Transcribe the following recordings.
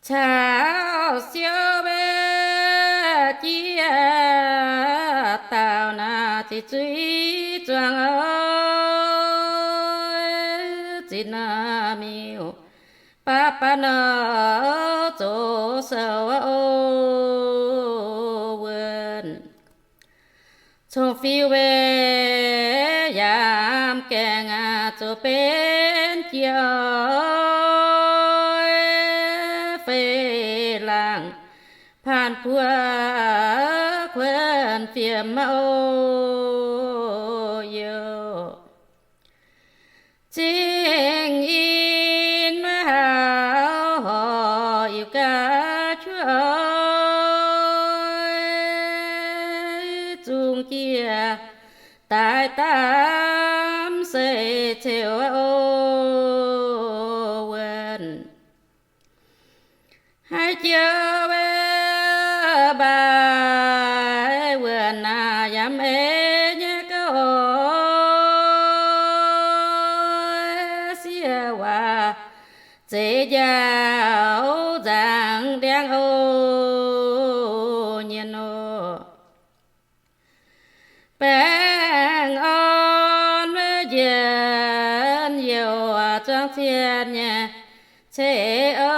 Caux siou mbe jiex dauh naaic ziqc zuiz zuangx oc, ziqc naaic miuc baav baav nor zoux sou oc wuonh. Cong-fiu weic yaac gaengh aqv, zoux benx jiex oc, fei laangh paanh buo kuonx fiem oc youh. Zingh in maiv hauv horc iuc gaax juov oc, zungh jiex daaih daamv seix ceuc oc wuonh. Haiz joux mbe mbaaix wuonh naaic yaac mv eix nyei gouv oc, siev waac zeix njaaux nzangc ndiangx oc nyienh oc. Baengh orn maiv njiec youh zuangx cien nyei ceix oc,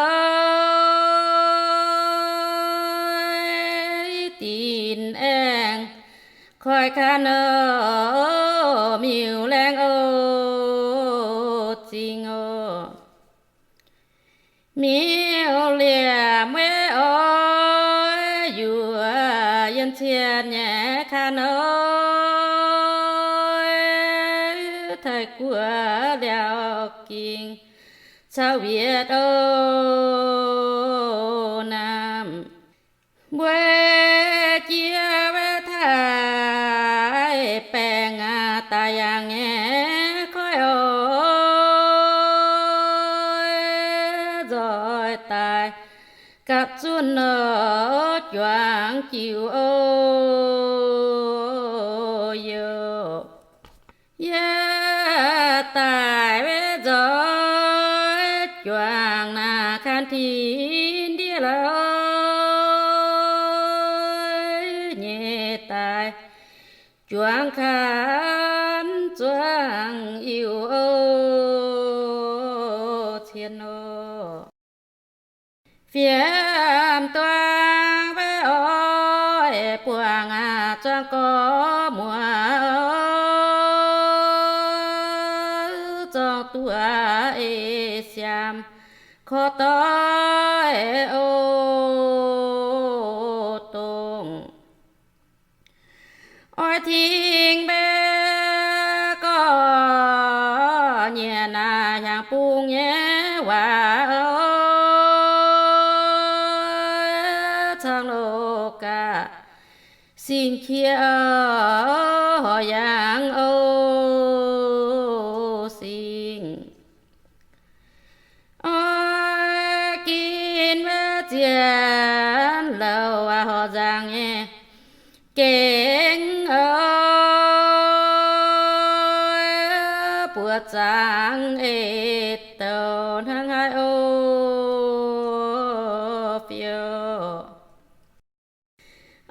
dinc aengx koiv kaav nor miuc laengh oc zingh oc. Miuc liemh maiv oix yuoqc yienh cien nyei kaav nor, Taiv-Guoqv, Liaauc-Ging caux Wietc oc naamh. Mbuo jiex maiv taaih baengh aqv, daaih yangh nyei koiv oc, nzoih daaih gapv zunh oc, juangc jiuc oc youh. Yie daaih maiv nzoih juangc naaic kan tin ndiev lauh nyei daaih juangc kan zuangx iuc oc cien oc. Fiem-duang maiv oix buangh aqv, zuangx gorx muoz oc, zorng duqv eix siaam korv doix oc dongh. Oix tingx mbe gorx-nyiec naaic hnyangx-bung nyei waac oc, cang loz gaax singx qiex horc yangh oc singx. Oix ginv maiv zienx louc waac horc nzangc nyei gengh oc, buoqc zaangc eix douc hnangv haaix oc fiouv.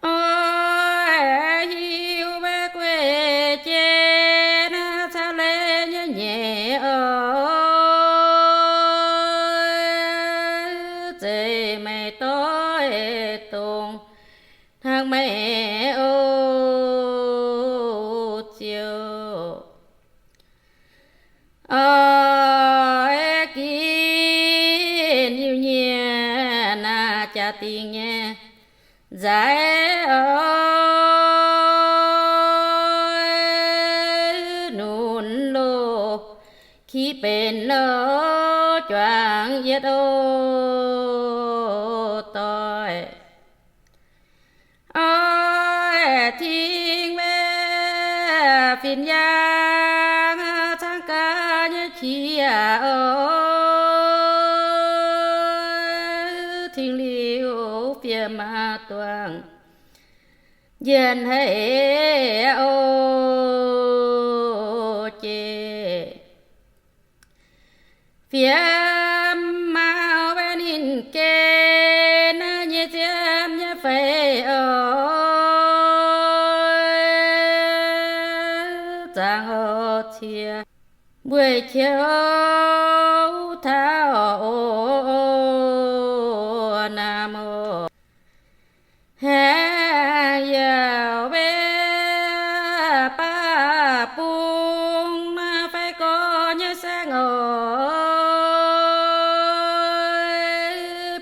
Oix hiuv maiv gueiv jiex naaiv caux leiz nyei nyeic oc, zeiz meih doix dongh hnangv meih oc ziouc. Oix ginv jaax dingc nyei nzaiv oc, nunc loh ki benx oc, juangc yietv oc doic. Oix tingx maiv fin-yaang cangv gaax nyei qiex oc, tingx liuz fiem duangc njien-haic oc jiex. Fiem maauh mbaeqc ninh gen nyei ziepc nyei feix oc, zaangc oc cie mbueiz qiex taux oc, naamh oc. Haengh yaac mbe baav bung naaiv fai gorx nyei saengv oc,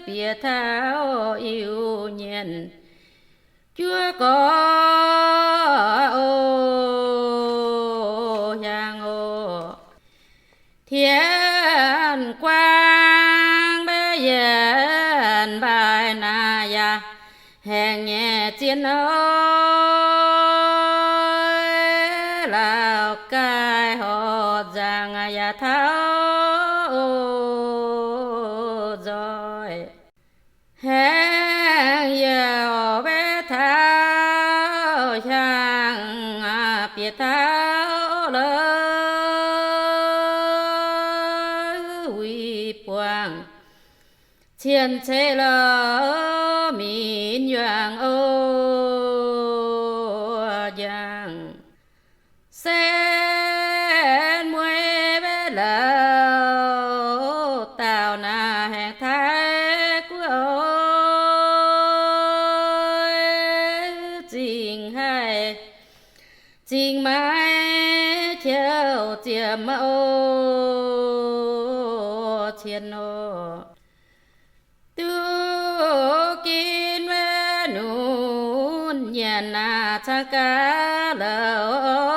bieqc taux Iu-Mienh juov gorx oc, hiaangx oc. Tien-Guaang mbe yienc mbaaix naaic yaac haengh nyei zien oc, Laauv Gaih horqc nzangc yaac taux oc nzoih. Haengh yaac mbe taux hiaangx bieqc taux la'uix buangh cien ceix la'minc yuangc oc njang. Sen mueiz mbe lauh dauh naaic haengx Taiv guoqv oc, zingh haih zingh maiv qiex ziepc oc, cien oc. Duqv ginv mbe nunc nyanc naaic cangv gaax la'oc,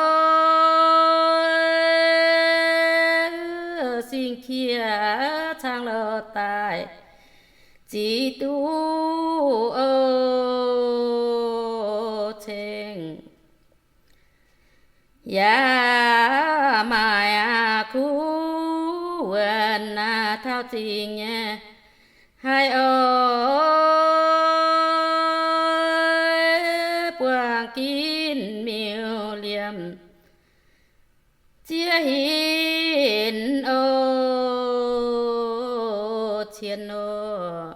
sing qiex cangv la'daaih zic duqv oc ceng. Yaac maaic aqc kuv wuonc naaic taux zingh nyei haih oc, buangh ginv miuc liemh ziex hinc oc, cien oc.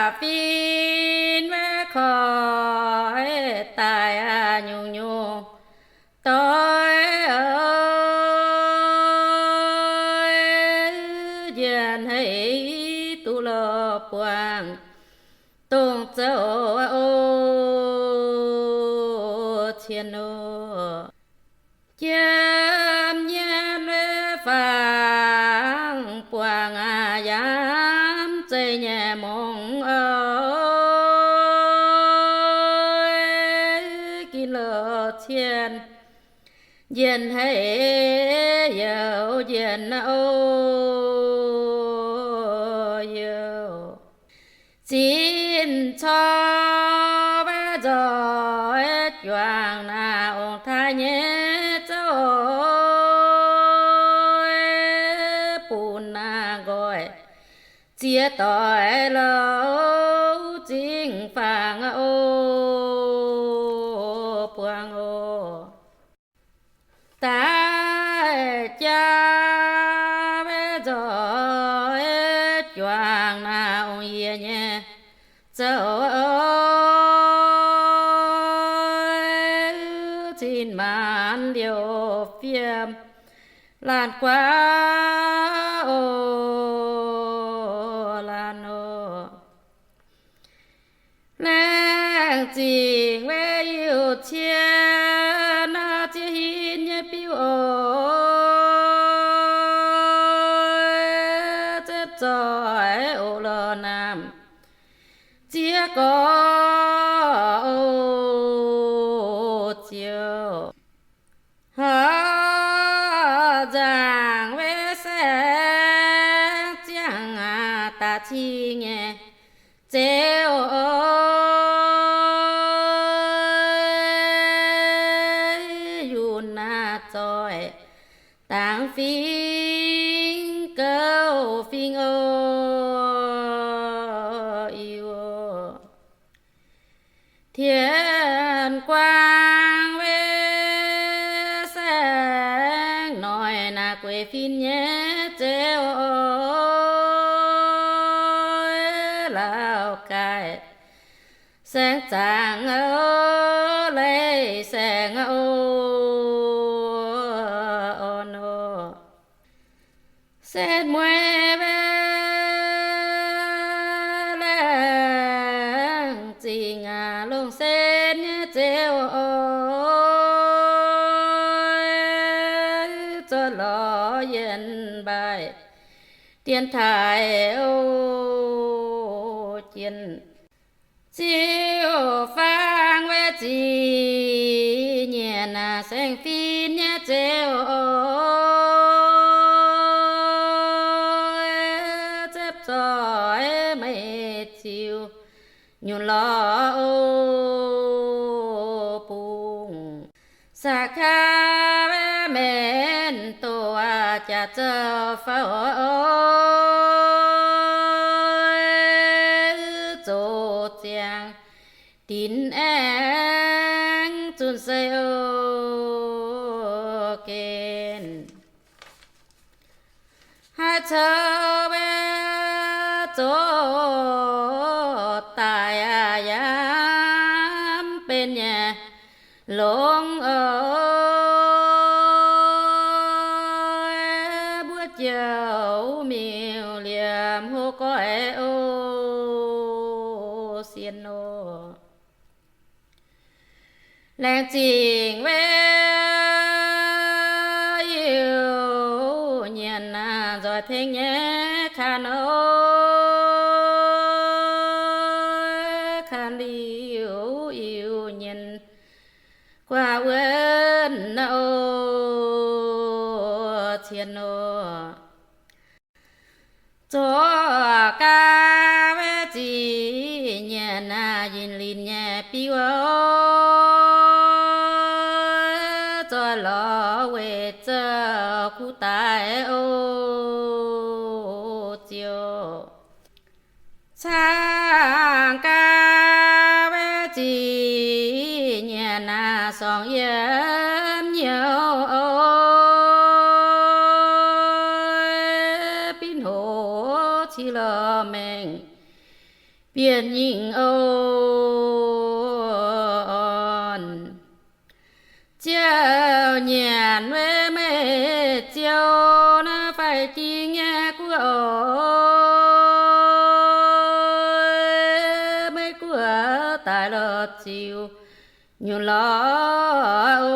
Jaav-fin mbe koiv daic nyungc-nyungc doix oc, njien-haic duqv lorh buangh dongh zoux oc, cien oc. Jiem nyien mbe fangx buangh aqc yaac mv zeiz nyei mungz oc, ginv lorh cien njien-haic youc njien oc, youc zinh corc mbe nzoih juangc naaic ong-taaix nyei zouv oc, bun naaic nqoi ziex doic louc zingh fangx oc, buangh oc. Daaih jaa mbe nzoih juangc naaic ong-yie nyei zouv oc, cin maanc liouc fiem laanh guaav oc, laanh oc. Laengz zingh mbe Iu-Cien naaic ziex hinc nyei biuv oc, zepv zoih naamh ziex gorx, o, ziouc horc nzaangc wei saeng ziangh daaih cing nyei Ziouv, yunc naaiv zoih dangx fingx gouv fingx o, iu, tien guaang wei saeng noic naaic gueix fin nyei Ziouv, Laauv Gaaix saeng zaangc o, leiz saeng o, orn o, setv mueiz wei laengz zingh aac, longc setv nyei Ziouv, zoih lorz yienh mbaaih dien taaix o, jien ziouc faang wei zingh nyienc aac, saeng-fin nyei Ziouv, zepv zoih meih ziux nyunc lorz o, bungx saqv kaav mengh doqc jaax zouv faaux o, zoux ziangx dinc aengx zunh sei o, gen haih cou wei zoqc daic aac, yaac mv benx nyei longx o, mbuo jouc miuc liemh hoc goiv o, sien o. Laengz zingh wei Iu-Mienh naaiv nzoih tengx nyei kanh o, kanh liuz Iu-Mienh guaav wuonv o, cien o. Zoqc gaax wei ziqc nyienc naaiv yinh linc nyei biuv o, zoih lorz weic zouv kuv daaih o, ziouc caangh gaax wei ziqc nyienc naaiv sorngv yiem nyouz o, binv hoc cih lorz mengh bieqc nyingh o, orn ziouc nyanc wei meih ziouc naaiv faix-jing nyei guoqv o, meih guoqv daaih lorz ziux nyunc lorz o,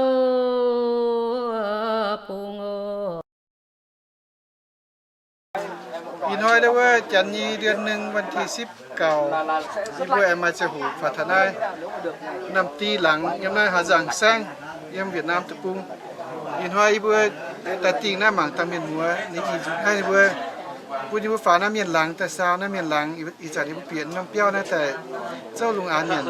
bung o. Ih hnoi ndau wuov janx nyei เดือนหนึ่ง วันที่สิบเก้า, yie mbuo aengx maaih ziangh hoc faaux taux naaiv Nam Di Laangz yiem naaiv Hà Giang Saengv, yiem Việt Nam deic-bung. Ih hnoi yie mbuo daaih dingh naaiv mangc dangh mienh muoz ninh ih nzunc naaiv ninh mbuo bun yie mbuo faaux naaiv mienh laangz daaih saau naaiv mienh laangz. Ih zanc yie mbuo bieqc norm biauv naaiv daaih zouv lungh aanx nyanc.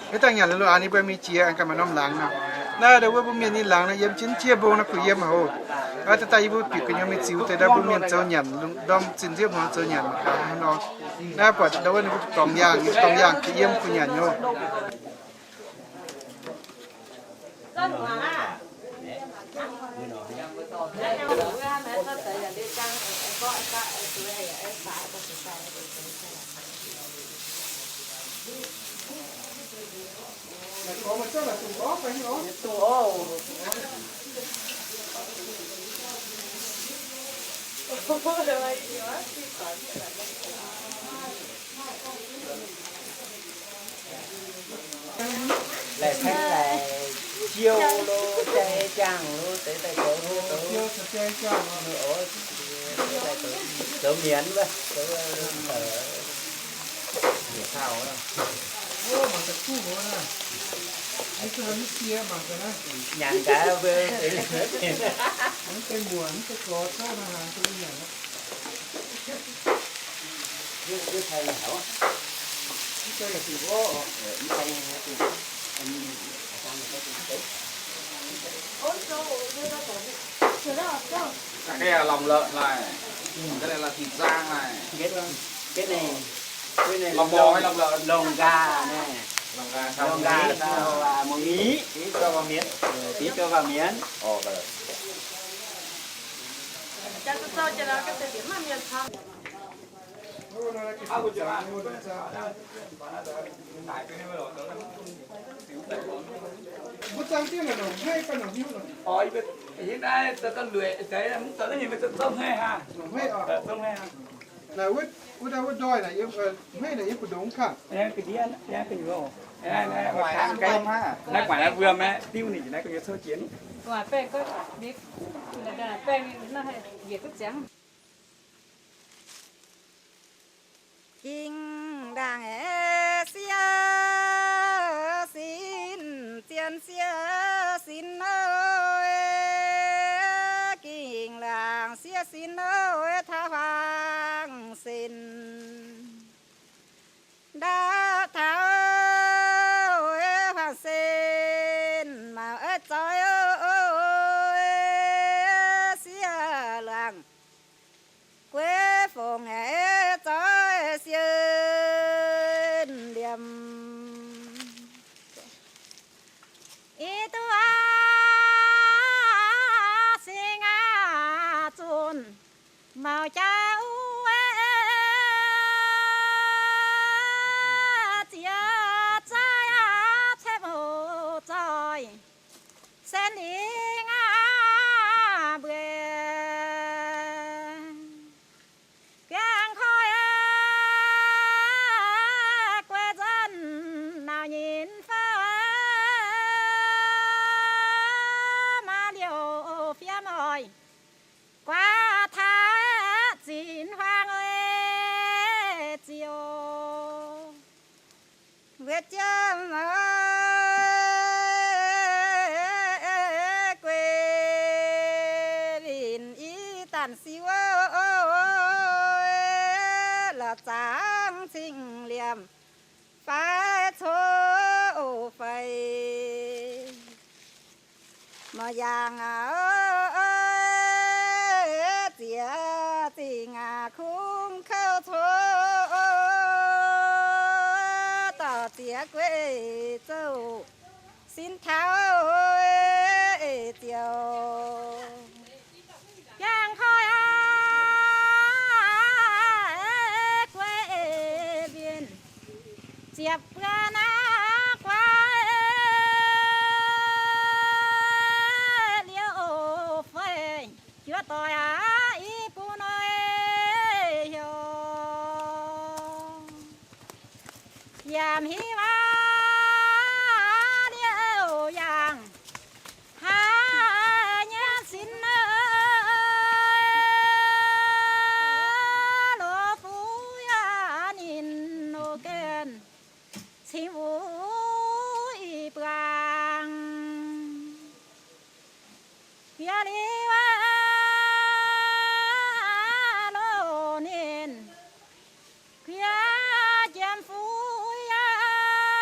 Maiv dangh nyanc lungh aanx yie mbuo mingh jiex aengx ganh maaih norm laangz nor. Naaiv ndau wuov mbuo mienh nyei laangz naaiv yiem jienv jiex mbong naaiv kuh yiem haic. Naaiv daaih yie mbuo bieqc gu'nyuoz mingh ziux deix ndau mbuo mienh zoux nyanc, ndorm zinh nziouv hmuangx zoux nyanc mangc gaax haaix nor. Naaiv buatc ndau wuov ninh mbuo dorngx yaangh, dorngx yaangh kuh yiem kuh nyanc nyei. Laih tengx laih, Jiou lo, jai jaangh lo, deix daaih zoux, zoux, zoux mienz wuov, zoux, nyanc gaax, lòng lợn này, cái này là thịt rang này. Cái này, cái này lòng bò hay lòng lợn? Lòng gà này. Lòng gà, lòng gà cho vào miến. Tí cho vào miến. Ồ, vâng. Ôi, hiện nay tao, tao lười, tao, tao nhìn mày tao, tao hơi ha. Tao hơi ha. Naaic wuov, wuov, wuov ndoih naaic yiem, hmeiv naaic yiem Bù Đống kangv. Naaiv gu'nguaaic naaiv wuom aeqv, diuv ninh naaiv gu'nyuoz cou jiex. Baengh, baengh, njiec duqv ziangx. Gingh laangh aeqv, siev sin, zien siev sin oc. Gingh laangh siev sin oc, taux huaang sin. Ndau taux huaang sin, maux zoih oc, siev laangh. Guei fongc aeqv, zoih sienx liemh. Ih duqv aqv, sing aqv, zunh maux jaa wuov, ziex zaih aqv, cuotv mouc zoih, sen lingh aqv, mbueiz biangh koi, guei nzunc nauc nyinc fouv, maa liouh fiev oix, guaax taux zinx huaang oix ziouc mbuo jiem guei linc i danc siu, la'zangx cing liemh fai coqv fai. Maaih yaangh aqv, ziex zingh aqv, kungx kouv coqv, dorh ziex guei zouv sin taux ziouc biangh koi aqv, guei mbienc ziepc buo naaiv guaax liouh fei juov doic aqv, i bung noi heuc yaac hiuv aqv, liouh yaangh haaix nyungc sin loz-fuqv yaac ninh loz-gaengh cingx wuov i buangh. Yie liuz aqv, loz ninh kuiv jiem fuqv yaac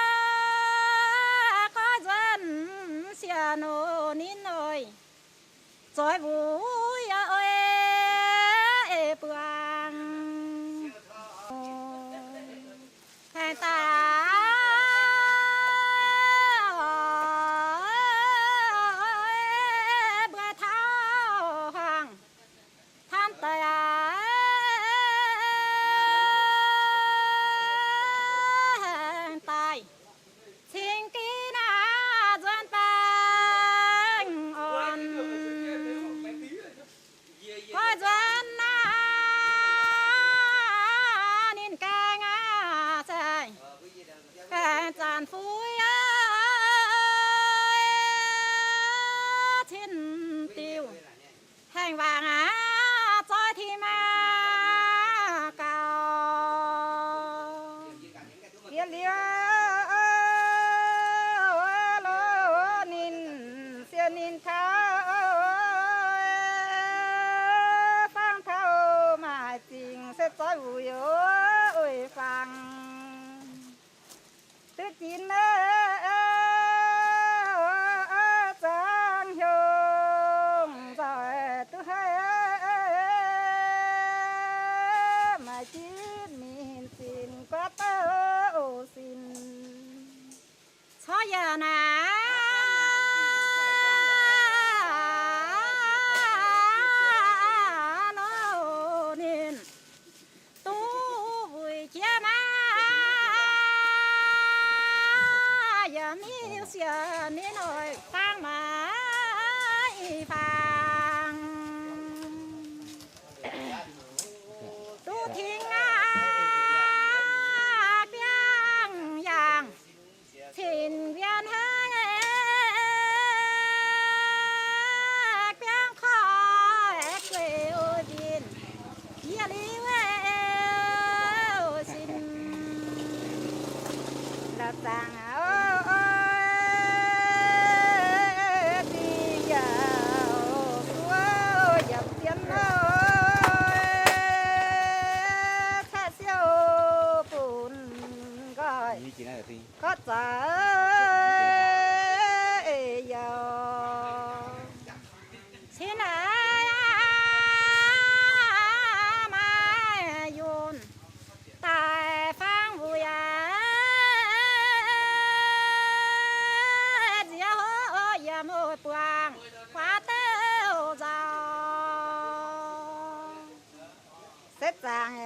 Zaangc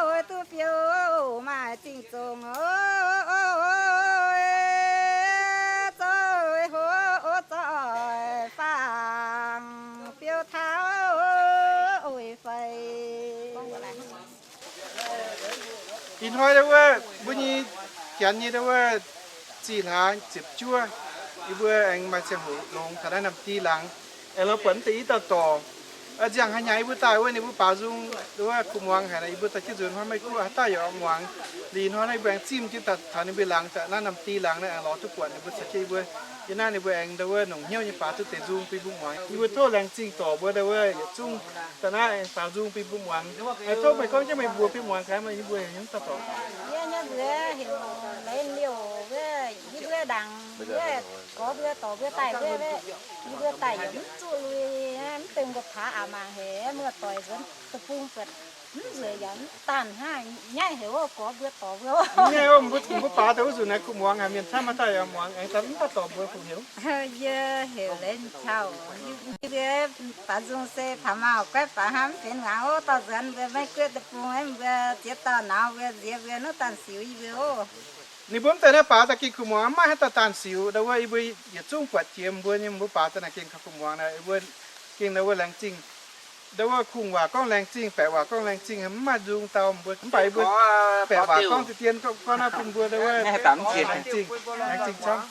oix duqv fiou maaih zingh zongc, zoux hoc zoih faang fiou taux oix fei. Ih hnoi ndau wuov mbuo nyei janx nyei ndau wuov zih hlaax ziepc juov, yie mbuo aengx maaih ziangh hoc longx taux naaiv Namh Di laangz, aengx lorz buatc mv deix i dauh dorc. Nziangh haaix nyungc yie mbuo daaih wuov ninh mbuo baaux nzung ndau wuov kuh muangx haic, yie mbuo daaih jienv nzuonx hnoi Meiv Guoqv haaix dauh yaac muangx. Liuz hnoi naaiv yie mbuo aengx zimh jienv taux ninh mbuo laangz, naaiv Namh Di laangz naaiv aengx lorz duqv buatc ninh mbuo caux jienv yie mbuo. Yie naaiv ninh mbuo aengx ndau wuov nongc hnyouv nyei baaux duqv deix nzung bun mbuo muangx. Yie mbuo tov laengz zingh dorc mbuo ndau wuov yietc zungv daaih naaiv aengx baaux nzung bun mbuo muangx. Tov meih gorngv jienv meih mbuox bun muangx gaax, meih mbuo heuc nyungc dauh dorc. Yie nyei mbuox heuc Leiz Liouh wuov, yie mbuo ndaangc wuov gorx mbuo dorc mbuo daaih wuov, yie mbuo daaih yaac mv zuqc lui, mv dengh mbuo paax aqc mangc haic, muoz doic nzuonx deic-bung buatc mv nzueic yaac mv daanh hnangv, nyaiv heuc gorx mbuo dorc mbuo. Nyaiv mbuo, mbuo baaux daaih wuov nzunc naaiv kuh muangx haic, mienh camv haaix dauh yaac muangx, aengx daaih mv dauh dorc mbuo fungc heuc. Yie heuc Leiz Cau. Yie mbuo baaux nzung se taux maaih goiv faaux hnangv mv benx muangx oc. Dorh nzuonx mbuo Meiv Guoqv deic-bung, mbuo ziex dauh nauz mbuo nziex mbuo nuqv daanh siux yie mbuo oc. Ninh mbuo mv deix naaiv baaux daaih gengh kuh muangx, maiv haaix dauh daanh siux. Ndau wuov yie mbuo yietc zungv buatc jiex mbuo nyei, mbuo baaux daaih naaic gengh kaux kuh muangx naaic, mbuo gengh ndau wuov laengz zingh. Ndau wuov kungx waac gorngv laengz zingh, baeqc waac gorngv laengz zingh, mv maaih nzung dau mbuo, mv baac yie mbuo baeqc waac gorngv dien-dien gorngv naaiv bun mbuo ndau wuov laengz zingh, laengz zingh camv.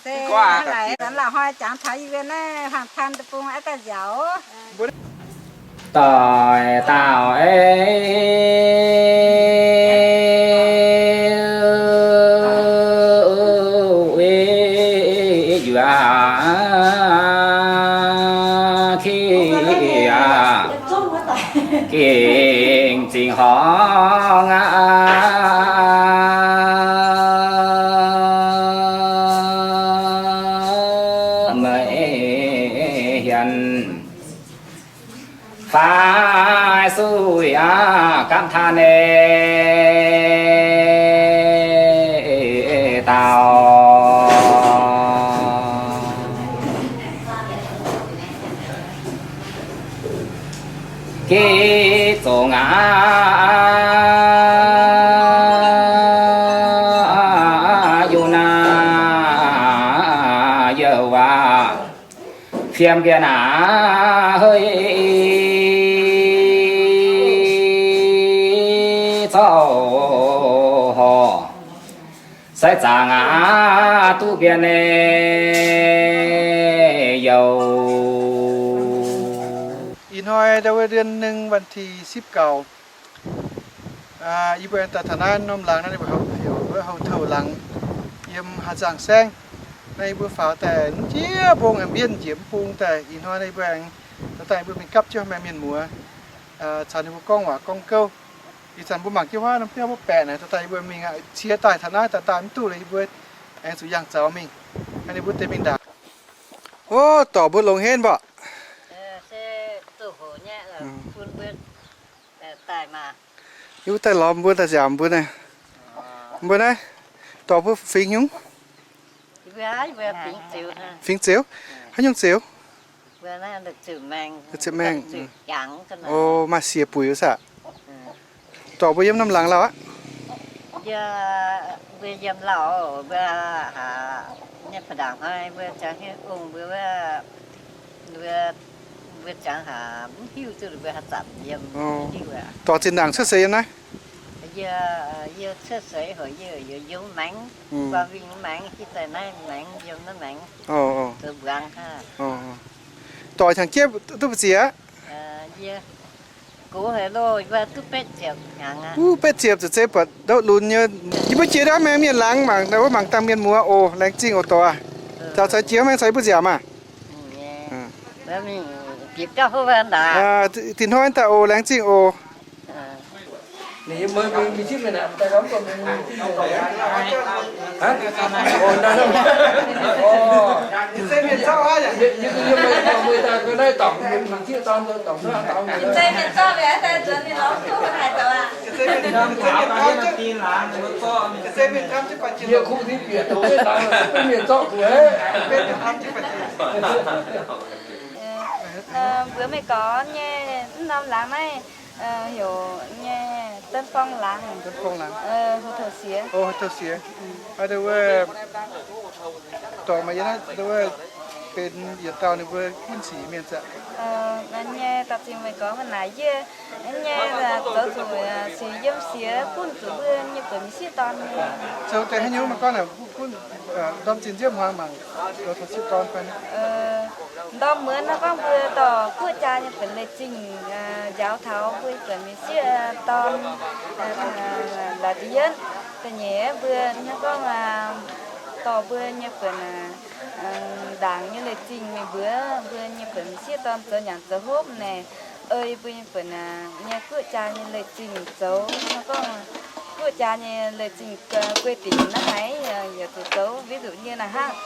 La'hoi jangx taux yie mbuo naaiv Huaang Tan deic-bung aiv daaih nziaauc. Doix dauh ei yuoqc kie gengh zingh horngh aqv. Meih hienx fai suiv aqv, gamh taan ei dauh. Geh zongc aqv, yungh naaiv youh waac fiem mbienc aqv, hei zorqv horc. Sai zaangc aqv, duqv mbienc ei youh. Ih hnoi ndau wuov เดือนหนึ่ง วันที่ สิบเก้า yie mbuo aengx daaih taux naaiv norm laangz naaiv, ninh mbuo heuc wuov เขาเฒ่า laangz, yiem Hà Giang Saeng. Naaiv yie mbuo faaux daaih m'njiex mbong aengx mbienv njiec mv bung daaih. Ih hnoi naaiv yie mbuo aengx daaih, yie mbuo mingh gapv jienv mangc mienh muoz, caux ninh mbuo gorngv waac gorngv gouv. Ih zanc mbuo mangc jienv huaav norm biauv mbuo baeqc naaic, daaih yie mbuo mingh aqv, cie daaih taux naaiv daaih daaih mv duqv liuz, yie mbuo aengx zuqc yangh zaux mingh, ninh mbuo deix mingh ndaangc. O, dorc mbuo longx henv mbuo. Yie mbuo daaih lorz mbuo daaih nziaauc mbuo naaiv. Mbuo naaiv dorc mbuo fingx nyungc? Fingx Ziouv? Haaix nyungc Ziouv? Ziepc Maengh. O, maaih siec buic wuov saah? Dorc mbuo yiem norm laangz lauh aqv? Mbuo yiem lauh, mbuo haac, nyei ba'ndaangc hnoi mbuo ziangx hiuv ong mbuo wuov, mbuo, mbuo ziangx haac mv hiuv duqv mbuo haaix zanc yiem, mv hiuv aqv. Dorc zinh ndaangc cuotv seix yiem naaiv? Yie, yie cuotv seix heuc yie, yie yiem maengx, guangc winh maengx, hiuv daaih naaiv maengx, yiem naaiv maengx, zoux mbuangz hnangv. Dorc hnyangx-jeiv duqv mbu'ziex aqv? Yie gox haic loh, yie duqv betv ziepc hnyangx aqv. Duqv betv ziepc, zuqc zeiz buatc ndouv lunx nyei. Yie mbuo jiex ndau maengx mienh laangz mangc, wuov mangc dangh mienh muoz oc. Laengz zingh oc dorc aac. Caux caux jiex maengx caux yie mbuo nziaauc maah. Dinh hnoi daaih oc, laengz zingh oc. Mbuox meih gorx nyei, mv norm laangz naaiv Heuc nyei Tân Phong Láng. Tân Phong Láng. Ho Tov Siex. O, Ho Tov Siex. Aa, ndau wuov, dorh maaih yie naaiv ndau wuov benx yietc dauh ninh mbuo gunv sic mienh zaqc. Nyei dauh zingh meih gorngv naaic yie nyei zoux zuqc sic yiem siex gunv zuqc mbuo nyei buonc m'sieqv dorn. Zoux deix haaix nyungc meih gorngv naaic gunv ndorm zinh nziouv hmuangx mangc zoux taux sieqv dorn fai? Ndorm muonz nor gorngv mbuo dorh guoqv jaa nyei buonc leiz-zingh njaaux taux mbuo buonc m'sieqv dorn laaix da'yietv. Da'nyeic mbuo hnangv gorngv dorh mbuo nyei buonc ndaangc nyei leiz-zingh mingh mbuox mbuo nyei buonc m'sieqv dorn zoux nyanc zoux hopv naaic, ei mbuo nyei buonc nyei guoqv jaa nyei leiz-zingh zoux hnangv gorngv guoqv jaa nyei leiz-zingh guei dingc naaiv haiz yaac zuqc zoux ví dụ như naaiv hnangv.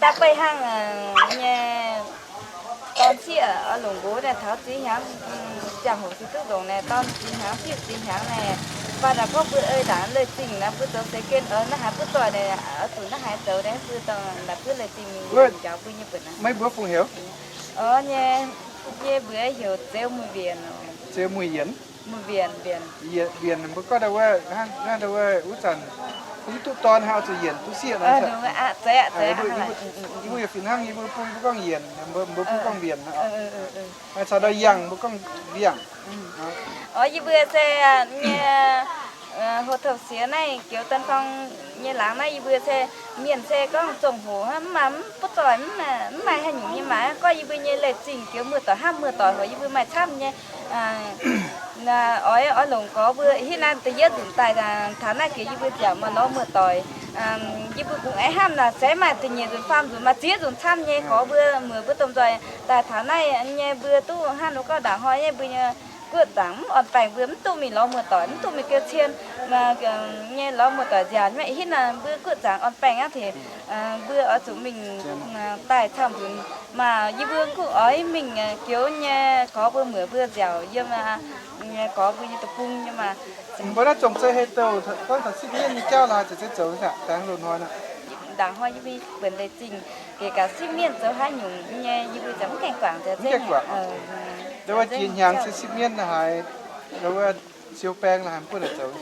Daaih beiv hnangv nyei dorn sieqv oix longc nqox naaiv taux ziex hnyangx, ziangh hoc se duqv longc naaic dorn ziex hnyangx, sieqv ziex hnyangx naaic. Mv baac naaic gorngv mbuo ei ndaangc leiz-zingh naaiv mbuo zoux seix gen oix naaiv haaix butv doic naaic oix zuqc naaiv haaix zoux naaiv mbuo dongh naaic mbuo leiz-zingh mingh njaaux mbuo nyei buonc naaiv. Meih mbuox fungc heuc? Orv nyei, yie mbuox heuc Zeux Muih Mbienc. Zeux Muih Yienc. Muih Mbienc, Mbienc. Mbienc mbuo gorngv ndau wuov, hnangv ndau wuov wuov zanc mbuo duqv dorn hnangv oix zuqc yienc duqv sieqv nor. Yie mbuo yaac fih hnangv yie mbuo bung mbuo gorngv yienc, mbuo bung gorngv mbienc. Caux ndau yangh mbuo gorngv mbiangh. Orv yie mbuo se nyei Ho Tov Siex naaiv Gioux Tân Phong nyei laangz naaiv yie mbuo se mienh se gorngv zongh hoc mv maaih mv butv doic, mv maaih haaix nyungc nyei maaic. Gorngv yie mbuo nyei leiz-zingh Gioux muoz-doic hnamv muoz-doic hoc yie mbuo maaih camv nyei. Oix oix longc gorx mbuo hitv naaiv da'yietv nzunc daaih taux naaiv gec yie mbuo nziaauc maaih lorz muoz-doic. Yie mbuo kungx aengx hnamv naaic se maaih da'nyeic nzunc faam nzunc maaih ziex nzunc camv nyei gorx mbuo muoz mbuo domh nzoih daaih taux naaiv nyei mbuo duqv hnangv nor gorngv ndaangc hnoi nyei mbuo nyei guoqv zaangc mv orn baengh mbuo mv duqv mingh lorz muoz-doic mv duqv mingh geu cien nyei lorz muoz-doic nziaauc nyei. Hitv naaic mbuo guoqv zaangc orn baengh aqv, mbuo oix zuqc mingh daaih camv nzunc maah. Yie mbuo guqv oix mingh joux nyei gorx mbuo muoz mbuo nziaauc yiem nyei gorx mbuo nyei deic-bung nyei maah. Mbuo naaiv zongh zeiv hei douh gorngv taux sipv mienv nyei jauv laaix ziouc zeiv zoux aqv, dangh loz-hnoi aqv. Ndaangc hnoi yie mbuo buonc leiz-zingh gec gaax sipv mienv zoux haaix nyungc nyei yie mbuo ziouc mv gaengh guangc. Mv gaengh guangc. Ndau wuov jiex hnyangx se sipv mienv haaix, ndau wuov siou baeng laaix haaix mv buonv naaic zoux.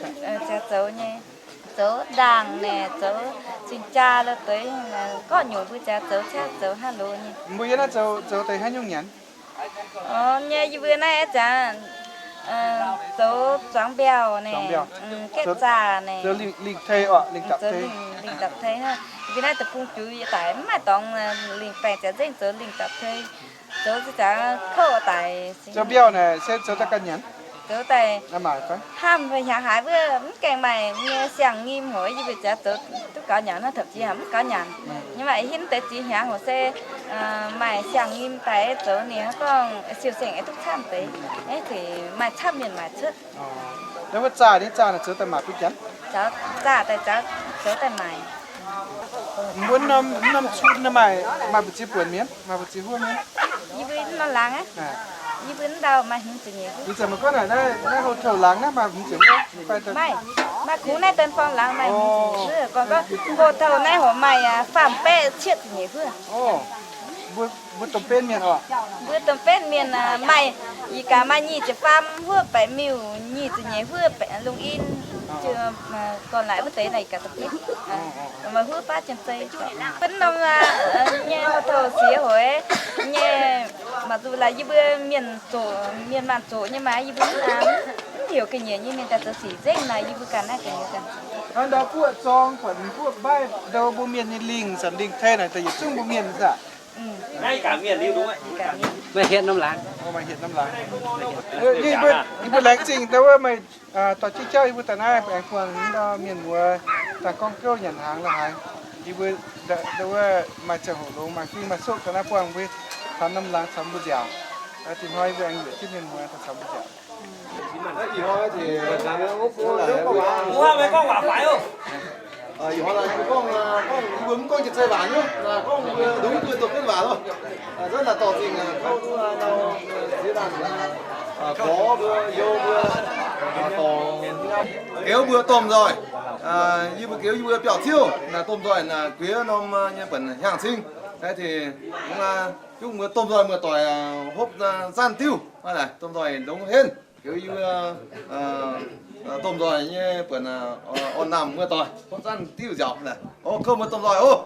Ziouc zoux nyei, zoux ndaangc naaic, zoux cing-jaa lo deix, gorqv-nyungc mbuo ziouc zoux ciangv zoux hnangv loz nyei. Mbuo yie naaiv zoux deix haaix nyungc nyanc? Orv nyei yie mbuo naaiv ziouc zoux zuangx mbiauh naaic, gaeqv zaah naaic, zoux lingh dapc tei. Yie mbuo naaiv deic-bung juix daic mv maaih dorngx lingh baengh ziouc nzengc zoux lingh dapc tei. Zoux ziouc kouv daic. Zoux mbiauh naaic se zoux daaih ganh nyanc? Zoux daaih hnamv hnyangx haaix wuov mv gaengh maaih nyei siang-nyim hoc yie mbuo ziouc zoux duqv gaux nyanc hnangv, topv jiex haic mv gaux nyanc. Nyei maaih hinv deix ziex hnyangx hoc se maaih siang-nyim daaih zoux ninh gorngv siou-sengh aengx duqv camv deix, aengx maaih camv mienh maaic cuotv. Wuov zaah nyei zaah naaic zoux daaih maaic bun janx? Zaah daaih zoux daaih maaic. Mbuo norm norm cun maaih, maaih mbu'ziex buonc mienh, maaih mbu'ziex huov mienh? Yie mbuo norm laangz aqv. Yie mbuo ndau maaih hmz ziepc nyeic huov. Ih zanc meih gorngv naaic naaiv hotel laangz naaiv maaih hmz ziepc huov? Maaih, maaih kungx naaiv Tân Phong laangz maaih hmz ziepc nyeic huov. Gorngv gorngv hotel naaiv hoc maaih faam baeqv cietv ziepc nyeic huov. Mbuo domh benv mienh oc. Mbuo domh benv mienh maaih, ih gaax maaih nyic ziepc faam huov baeqc miuc, nyic ziepc nyeic huov baeqc lungh in, gorn-laaix wuov deix naaic ih gaax domh benv. Maaih huov baav jien zei. Benv norm nyei hotel siex hoc nyei, maaih zuqc laaix yie mbuo mienh zoqc, mienh maanh zoqc nyei maah, yie mbuo mv heuc ga'nyiec nyei mienh daaih zoux sic nzengc naaic, yie mbuo ganh naaiv ga'nyiec ganh. Ndau guoqv zorng buatc guoqv mbaaih ndau mbuo mienh nyei lingh, zanc lingh tei naaic daaih yietc zungv mbuo mienh saah? Maaih hietc norm laangz. Yie mbuo laengz zingh ndau wuov meih dorh jienv jauv yie mbuo daaih naaiv aengx buangh ndau mienh muoz daaih gorngv gouv nyanc hnaangx la'haaix. Yie mbuo ndau wuov maaih ziangh hoc longx maaih fing maaih soqv daaih naaiv buangh mbuo taux norm laangz caux mbuo nziaauc. Dingc hnoi yie mbuo aengx yuoqc jienv mienh muoz daaih caux mbuo nziaauc. Ih hnoi mbuo gorngv, gorngv, yie mbuo mv gorngv jiex zei waac nyei, gorngv mbuo domh benv waac loh. Zunv naaic dorh zingh kouv duqv nor, ziex dangh gorx mbuo, you mbuo, dorh, geux mbuo domh nzoih. Yie mbuo geux yie mbuo biauv-ziouv naaic domh nzoih naaic gueix norm nyei buonc hiaangx cing. Naaiv tengx zungv mbuo domh nzoih muoz-doic hopv zanv diuv, domh nzoih longx henv. Heuc yie mbuo domh nzoih nyei buonc orn-namh muoz-doic, hopv zanc diuh nziaauc. O, kouv muoz domh nzoih oc.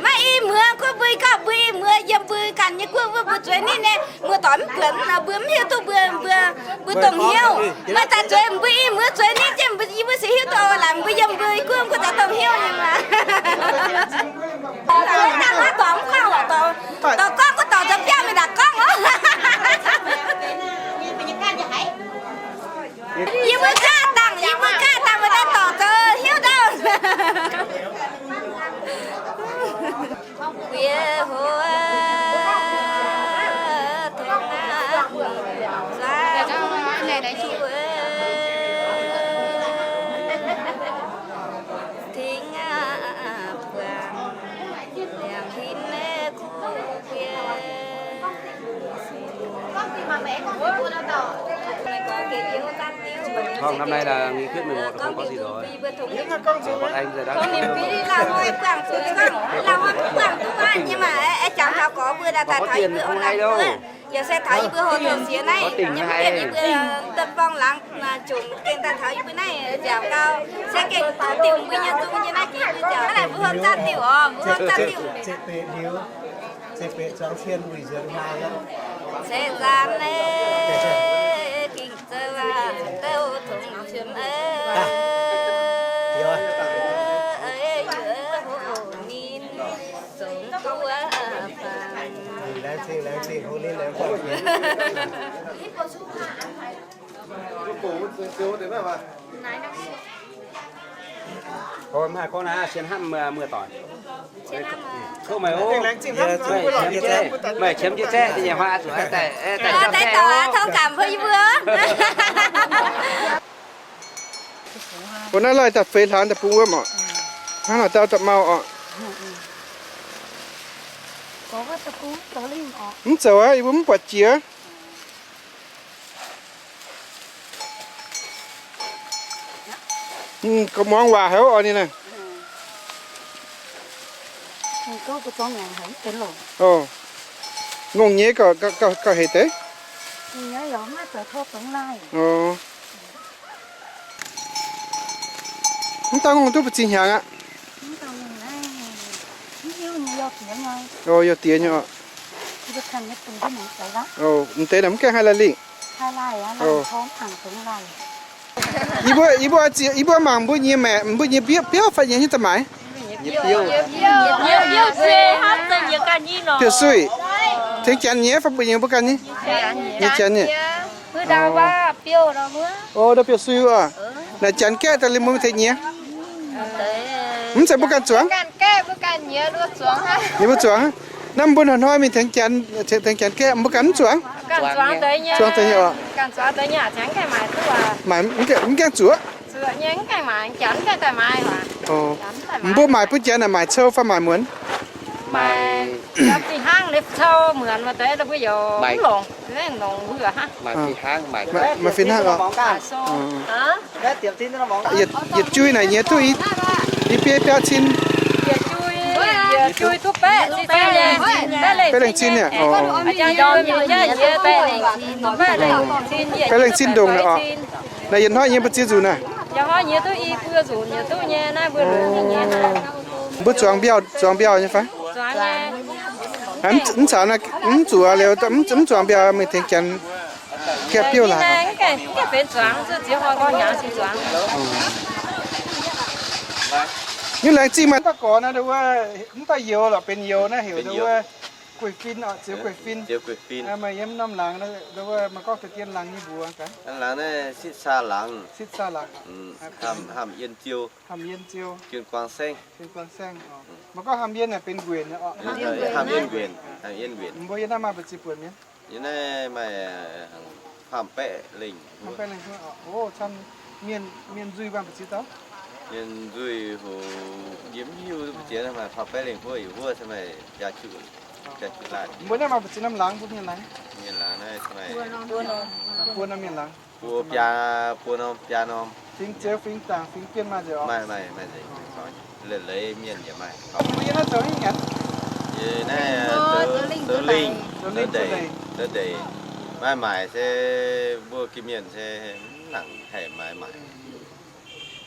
Maiv i muoz, guoqv mbuo i gauh mbuo i muoz yiem mbuo ganh nyei guoqv wuov mbuo zueiz ninh nyei. Muoz-doic mv buonc nor mbuo mv hiuv duqv mbuo, mbuo, mbuo dongh hnyouv. Maaih daaih zueiz mbuo i muoz zueiz ninh jienv mbuo, yie mbuo se hiuv duqv laangc mbuo yiem mbuo i guoqv mbuo daaih dongh hnyouv nyei maah. Dangh maiv dorngx mv gorngv lorqc, dorh, dorh gorngv guv dorngx zoux biauv mingh daaih gorngv oc. Yie mbuo gaav dangh, yie mbuo gaav dangh mbuo daaih dorh zoux hiuv ndau. Bieqc hoc tongx aqv, zaangc jiuv tengx aqv, buangh liangx hinv kuv bieqc. Không, năm nay là nghị quyết mười một là không có gì rồi. Còn anh giờ đã có tỉnh không hay đâu. Yaac se taux yie mbuo hỗ trợ siex naaiv, yie mv bienh yie mbuo dâm bong laangz, zungv gengh daaih taux yie mbuo naaiv nziaauc gau, se gengh taux diuh mbuo nyei zungv nyei naaiv jiex mbuo nziaauc. Naaiv mbuo hopv zanc diuh oc, mbuo hopv zanc diuh. Se zanc naaiv gengh zoux douh tongx qiemx eix, ninh zongx duqv bangc. Maaih kouv naaiv, sienx hnamv muoz-doic. Kouv meih oc. Meih qiemx jienv, meih qiemx jienv zaeqv, da'nyeic hnoi zuqc daaih, daaih tov gamh mbuo yie mbuo. Mbuo naaiv laih daaih feix hlaang daaih bung wuov oc. Hnangv naaic dauh daaih mau oc. Mv zoux aqv, yie mbuo mv buatc jiex. Muangx waac haic oc ninh naaiv. Ngongh nyei gauh hec deix. Mv daaih ngongh duqv mbu'ziex hnyangx aqv. O, yaac diex nyei oc. O, m'deix naaic mv gaengh haih lai lingh. Yie mbuo, yie mbuo, yie mbuo mangc mbuo nyei maeqc, mbuo nyei biouv, biouv fai nyei haaix nyungc daaih maaiz? Biouv suiv. Tengx janx nyei fai mbuo nyei mbuo ganh nyei? Nyei janx nyei. O, ndau biouv suiv oc. Naaic janx gaeqv daaih liemh mbuo tengx nyei. Mv zeiz mbuo ganh zuangx? Yie mbuo zuangx. Naaiv mbuo hnoi-hnoi mingh tengx janx, tengx janx gaeqv, mbuo ganh mv zuangx? Zuangx deix nyei oc. Maaiz mv gaengh zuoqc. Mbuo maaic bun janx naaic maaic cou fai maaic muonz? Maaih fih hnangv oc. Yietc jui naaic nyiex duqv i biei biauv cin? Baeqv lengh cin nyei. Baeqv lengh cin ndongc naaic oc. Naaic yietc hnoi nyei mbu'ziex nzunc naaic. Mbuo zuangx mbiauh, zuangx mbiauh nyei fai? Mv caux, mv zuqc liuz, mv zuangx mbiauh mingh tengx janx gaeqv biouv laaix. Nyungc laengz zingh maaih daaih gorx naaiv wuov, mv daaih youz lorqc, benx youz naaiv heuc wuov Gueiv fin oc, Ziouv Gueiv Fin. Ziouv Gueiv Fin. Maaih yiem norm laangz, wuov maaih gorngv deix dien laangz nyei mbuox gaax. Laangz naaiv Sitv Saa Laangz. Sitv Saa Laangz. Hamh, Hamh Yien Ziou. Hamh Yien Ziou. Junh Guang Saengv. Junh Guang Saengv oc. Maaih gorngv Hamh Yien naaic benx nquenc oc. Hamh Yien nquenc. Hamh Yien nquenc. Mbuo yie naaiv maaih mbu'ziex buonc mienh? Yie naaiv maaih faam baeqv lengh. Faam baeqv lengh huov oc. O, camv. Mienh, mienh nzuih maaih mbu'ziex dauh? Mienh nzuih hoc yie mv hiuv mbu'ziex, maaih faam baeqv lengh huov, yietc huov se maaih jaa juqc, jaa juqc laanh. Mbuo naaiv maaih mbu'ziex norm laangz, mbuo mienh laangz? Mienh laangz naaiv se maaih buo norm mienh laangz. Buo biaa, buo norm biaa norm. Fingx Ziouv, fingx Zaangc, fingx Bienh maaih nzengc oc? Maaih, maaih, maaih nzengc. Leiz-leiz mienh yaac maaih. Mbuo yie naaiv zoux haaix nyungc? Yie naaiv zoux lingh, zoux ndeic, zoux ndeic. Maaih maaic se mbuo Iu-Mienh se mv nangc haih maaiz maaic.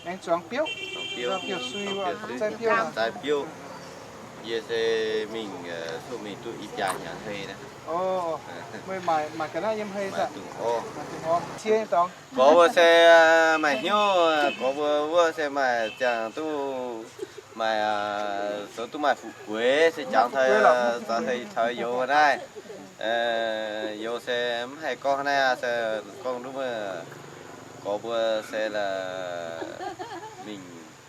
Aengx zuangx biouv, biouv sui, zai biouv. Yie se mingh, cuotv mingh duqv i biaa hnyangx hei naaiv. Meih maaic ga'naaiv yiem hei daaih? Cie nyei dorngx. Gorx mbuo se maaih hnyouv, gorx mbuo wuov se maaih ziangh duqv maaih, zoux duqv maaih fu'jueiv se jangx taux, taux hei taux youz naaiv. Youz se mv haih gorngv naaiv se gorngv duqv mv, gorx mbuo se mingh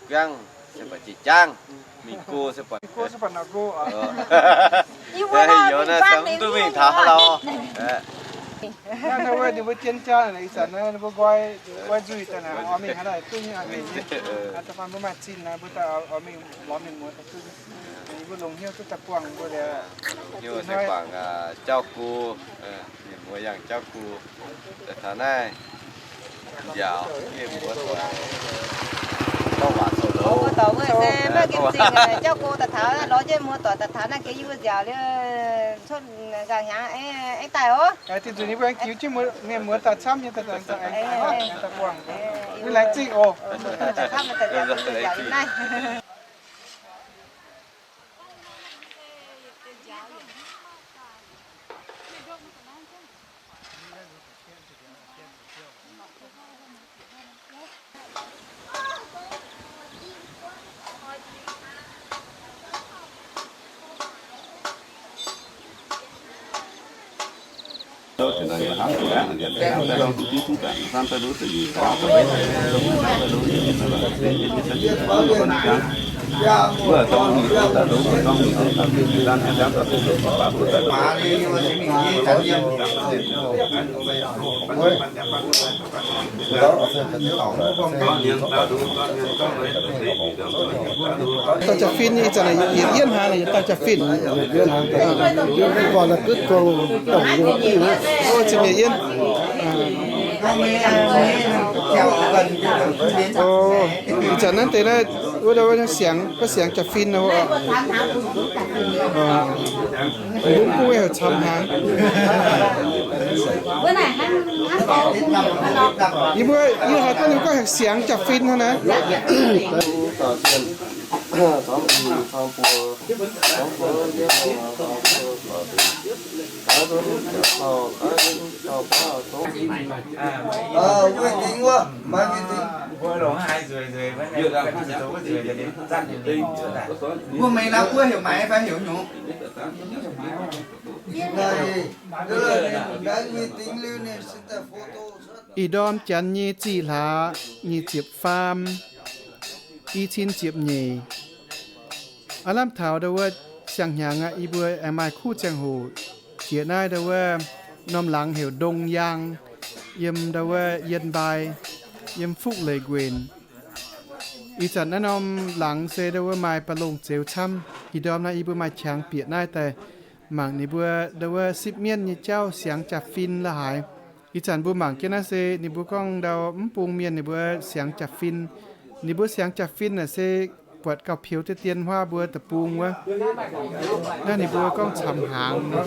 guangv se buatc jiex jaangv, mingh go se buatc, go se buatc nor go. Youz naaiv se mv duqv mingh taux haaix lauh. Naaiv wuov ninh mbuo jienv jaa naaic, ih zanc naaiv ninh mbuo nqoi, nqoi nzuih daaih naaic, oix mingh haaix daaih duqv nyei, mingh nyei. Da'faanh mbuo maaih zinh naaic, mbuo daaih oix mingh lorz mienh muoz daaih duqv nyei. Mbuo longc hnyouv duqv daaih buangh mbuo liuz. Hnyouv se buangh jauv go, mienh muoz yangh jauv go. Daaih taux naaiv nziaauc, mienh muoz doic, gorngv waac zoux longx. Mbuo doic wuov se maiv gengh zingh, jauv go daaih taux, lorz jienv muoz doic daaih taux naaiv gengh yie mbuo nziaauc liuz, cuotv nqaang hnyangx aengx daaih oc. Dinh nzunc yie mbuo aengx jiu jienv mienh muoz daaih camv nyei, daaih buangh. Laengz zingh oc. Dauh jaa-fin ih zanc yietc yienv hnangv, yietc dauh jaa-fin. Ih zanc naaiv deix naaiv, wuov, wuov siangx, wuov siangx jaa-fin nor. Mbuo mv bung heuc camv hnaangx. Yie mbuo, yie haiz gorngv ninh mbuo gorngv heuc siangx jaa-fin hnangv naaiv. Mbuo meix lamh wuov heuc maaiz fai heuc nyungc? Ih ndorm janx nyei ziqc hlaax nyic ziepc faam, i cin ziepc nyeic. Aav lamh taux ndau wuov siang-hnyangx aqv, yie mbuo aengx maaih kuv ziangh hoc jiex naaiv ndau wuov norm laangz heuc Ndong Yaang, yiem ndau wuov Yien Mbai, yiem Fuqv Leic Nquenc. Ih zanc naaiv norm laangz se ndau wuov maaih ba'longh zeux camv. Ih ndorm naaiv yie mbuo maaih qangx bieqc naaiv daaih mangc ninh mbuo ndau wuov sipv mienv nyei jauv siangx jaa-fin la'haaix. Ih zanc mbuo mangc jienv naaiv se ninh mbuo gorngv ndau mv bung mienh ninh mbuo siangx jaa-fin. Ninh mbuo siangx jaa-fin naaic se buatc gauh peux deix dien huaav mbuo deic-bung wuov. Naaiv ninh mbuo gorngv camv hnaangx.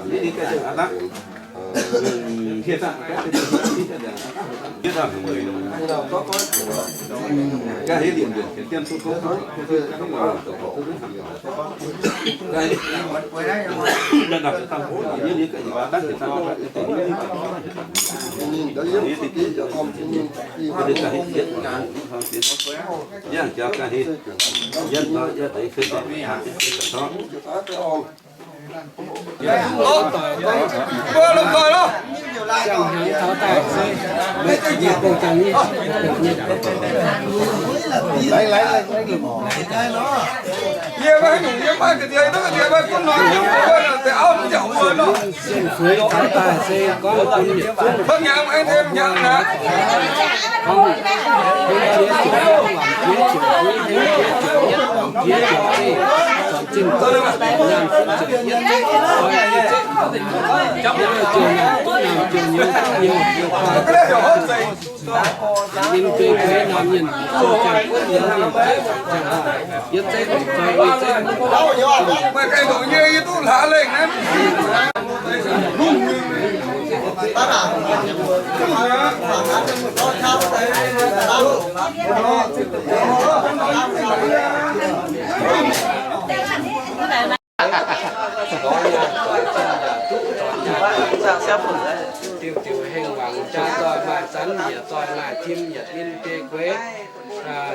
Diuh diuh hengx wangc jaa zoih maaih zanv yietc zoih maaih tim yietc ninh biei gueix,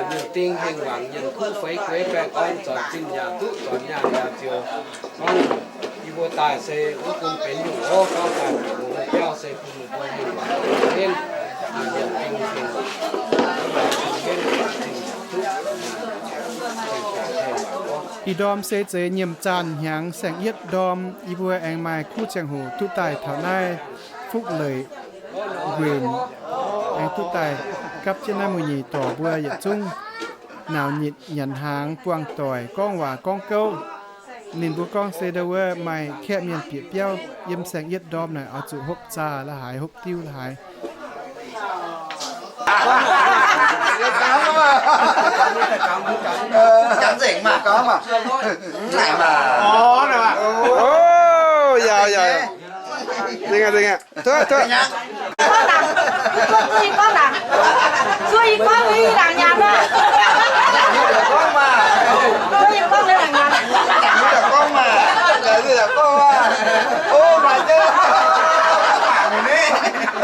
ninh ding hengx wangc yienc kuv feix gueix baengh orn zoux zinh yaac duqv zoux nyaanh yaac ziouc gorngv, yie mbuo daaih se wuov bun benx nyungc lov gorngv daaih mbuo biauv se bun mbuo hengx wangc benx yienc ding hengx wangc. Ih ndorm se zeiz nyiemc zaanh hnyangx saeng-yietv ndorm, yie mbuo aengx maaih kuv ziangh hoc duqv daaih taux naaiv Fuqv Leic Nquenc, aengx duqv daaih gapv jienv naaiv muoz-nyeic dorc mbuo yietc zungv nauc nitc nyanc hnaangx buangh doic gorngv waac gorngv gouv. Ninh mbuo gorngv se ndau wuov maaih kaeqv mienh bieqc biauv yiem saeng-yietv ndorm naaic oix zuqc hopv zaah la'haaix, hopv diuv la'haaix.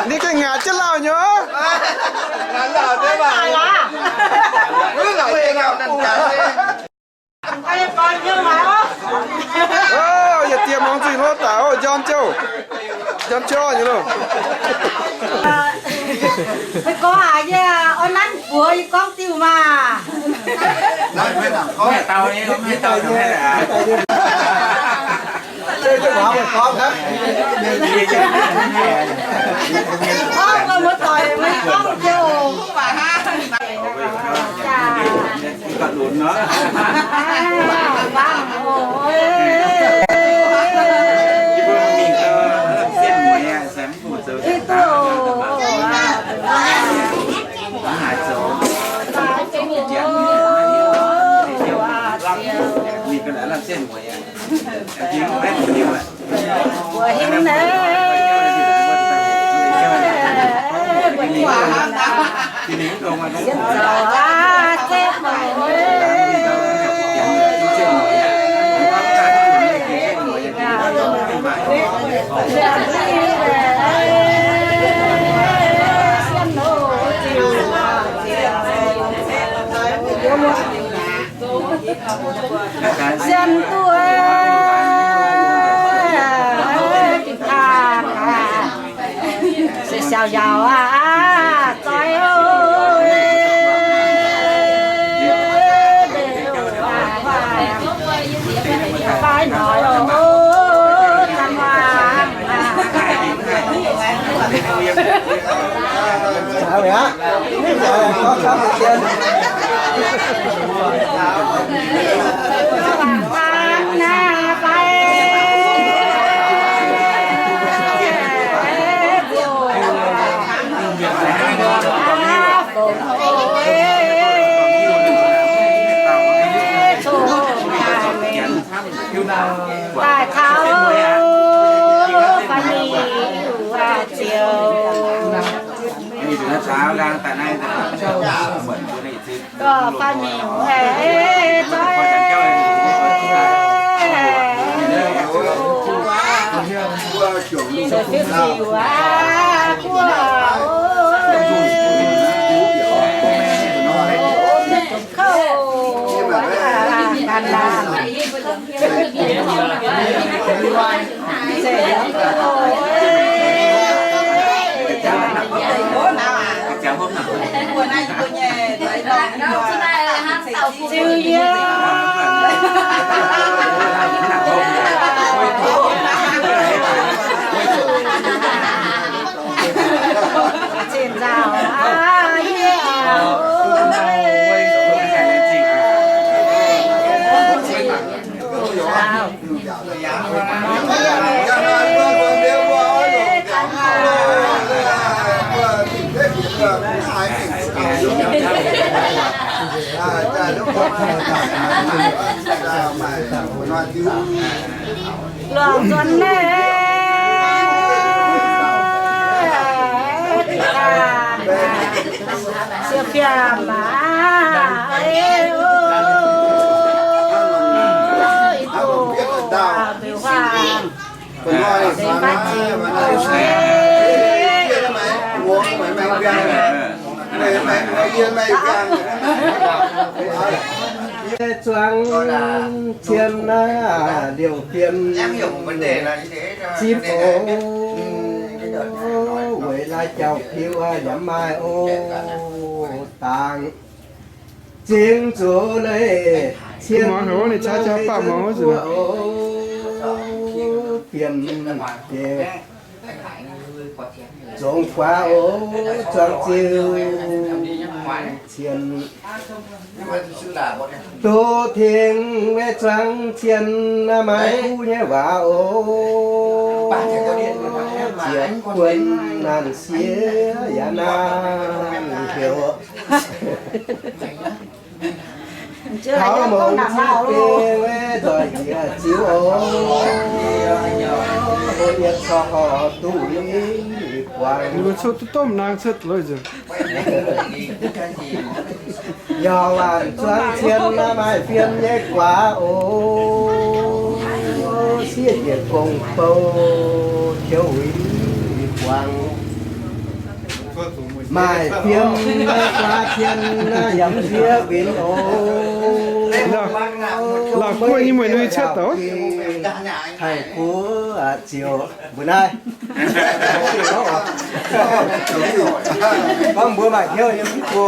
Ninh gengh ngaatc jienv lauh nyei. Yietc dieh muangx zuqc hlo daaih oc, njormh jouh, njormh jouh nyei loh. Meih gorngv aqc, yie oix nanv buoz yie gorngv diuh maah. Gorngv mbuo muoz-doic meih gorngv jouh. Sienx duqv, se siaaux yaauc aqv, zoih oc. Daaih taux fai mingh wuov ziouc, gorngv fai mingh haiz zoih, fiev ziux aqv, guoqv oc, kouv ganh laanh. Ziux yie. Zinh nzaaux aqv, yie. Lorqc nzuonx naaiv, siou fiem aqv, ih duqv mbiuz huaang. Zuangx cien naaiv liouh fiem zipv oc, weic naaiv jauv-piu yaac maaih oc dangx. Zingx zuqc naaiv cien naaiv guoqv oc, fiem jiex zongx guaax oc, zuangx ziux cien. Duqv tengx maiv zuangx cien, maaih kuv nyei waac oc, ziec guon naanh sieqv yaac naanh heuc. Taux longc zipv beng maiv nzoih njiec ziux oc, hlo nyei corc horc duqv buangh. Yaac waanc zuangx cien naaiv maaih fiem nyei guaax oc, sieqv njiec gong bou tiuv wuic buangh. Maaih fiem nyei guaax cien naaiv yaac fiev winx oc. Lauh guoqv nyei mueiz nui cuotv douc. Taiv guoqv ziouc mbuo naaiv. Gorngv mbuo maaih hnyouv yiem mv go,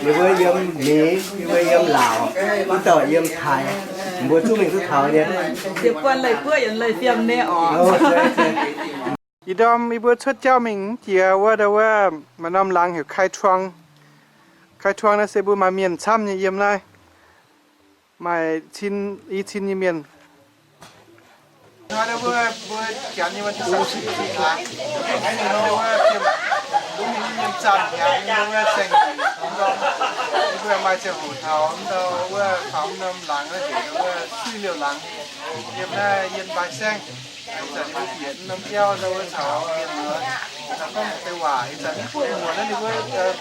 ninh mbuo yiem Meiz, ninh mbuo yiem Laauc, wuov dauh yiem Taiv, mbuo zungv mingh duqv taux nyei. Ih ndorm yie mbuo cuotv jauv mingh mv jiex wuov, ndau wuov maaih norm laangz heuc Kai Tuang. Kai Tuang naaiv se mbuo maaih mienh camv nyei yiem naaiv, maaih cin, i cin nyei mienh. Hnoi mbuo, mbuo janx nyei wuov, mbuo mienh zanc hnyangx, mbuo saeng, mbuo maaih ziangh hoc taux ndau wuov faaux norm laangz, wuov suiv liouh laangz, yiem naaiv Yien Mbaai Saengv. Ih zanc mbuo bieqc norm jauv ndau wuov taux mienh muoz, gorngv deix waac, ih zanc mbuo muoc naaiv ninh mbuo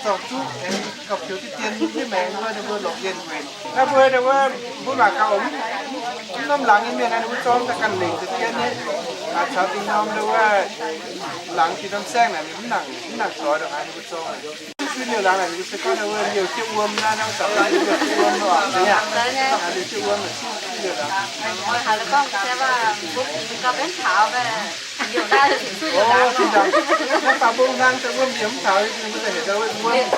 zorng zuqv aengx gauh pioux diqv dien hiuv maengx wuov, ninh mbuo longc yienh nquenc. Naaiv mbuo ndau wuov mbuo mangc gaax oc, mv norm laangz nyei mienh naaiv ninh mbuo zorng daaih ganh lengc za'gengh nyei. Caux dingh norm ndau wuov laangz dinh norm saengv naaic, mv nangc, mv nangc zoix ndongc haaix ninh mbuo zorng. Suiv liouh laangz naaic, ninh mbuo se gorngv ndau wuov liouh jieqv wuom naaiv, naaiv zanc liouh jieqv wuom nor, liouh jieqv wuom naaic, suiv liouh laangz. Naaiv baac mbuo hnangv daaih wuom yiemx taux, ninh mbuo daaih heuc ndau wuov wuom.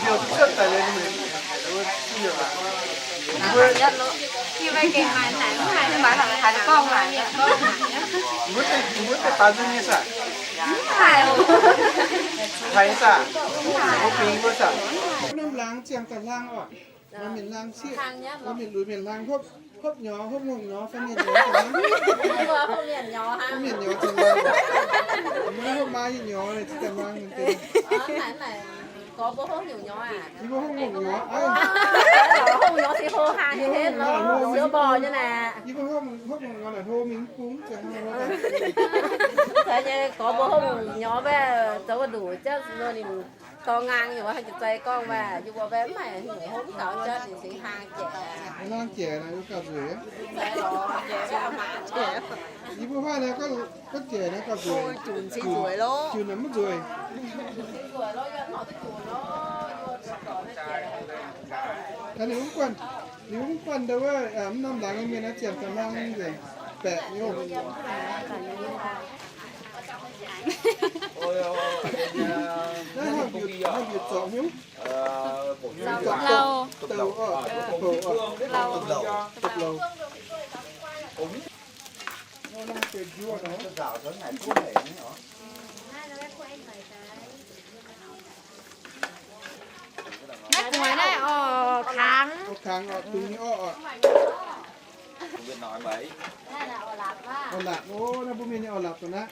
Liouh duqv cuotv daaih liuz, ninh mbuo heuc ndau wuov suiv liouh laangz. Mbuo deix, mbuo deix baac nzunc nyei saah? Haiz saah? Mbuo bingx mbuo saah? Norm laangz ziangh daaih hlang oc. Maaih mienh laangh sieqv, maaih mienh lunx mienh laangh hopv, hopv nyorx, hopv ngongh nyorx, fai mienh nyorx, hopv mienh nyorx, hopv mienh nyorx, maiv hopv maa nyei nyorx, zinh daaih laangh mienh deix. Yie mbuo hopv ngongh nyorx, hopv nyorx, hopv ngongh nyorx naaic hlo mingh mv bung, zoux nyei gorx mbuo hopv ngongh nyorx mbaeqv zoux wuov nduqc jauv nor ninh dorh ngang nyei, haih jiex zei gorngv waac, yie mbuo mbaeqv mv maaih hnyouv hopv gaux jauv ninh singx hlang jiex. Hlang jiex naaic gauh nzueic. Yie mbuo hnoi naaiv gorngv jiex naaiv gauh nzueic, junc mv nzueic. Ninh mv guanh, ninh mv guanh ndau wuov mv norm laangz nyei mienh naaiv ziangh daaih hnangv nzengc baeqc nyei oc. Naaiv hnangv mbiutc zorngc nyungc. Douc, douc, douc, douc. Naaiv gu'nguaaic naaiv orv, kangx. Orv, kangx orv, dungz nyei orv oc. Orv-lapc, o, naaiv mbuo mienh nyei orv-lapc dongh naaiv.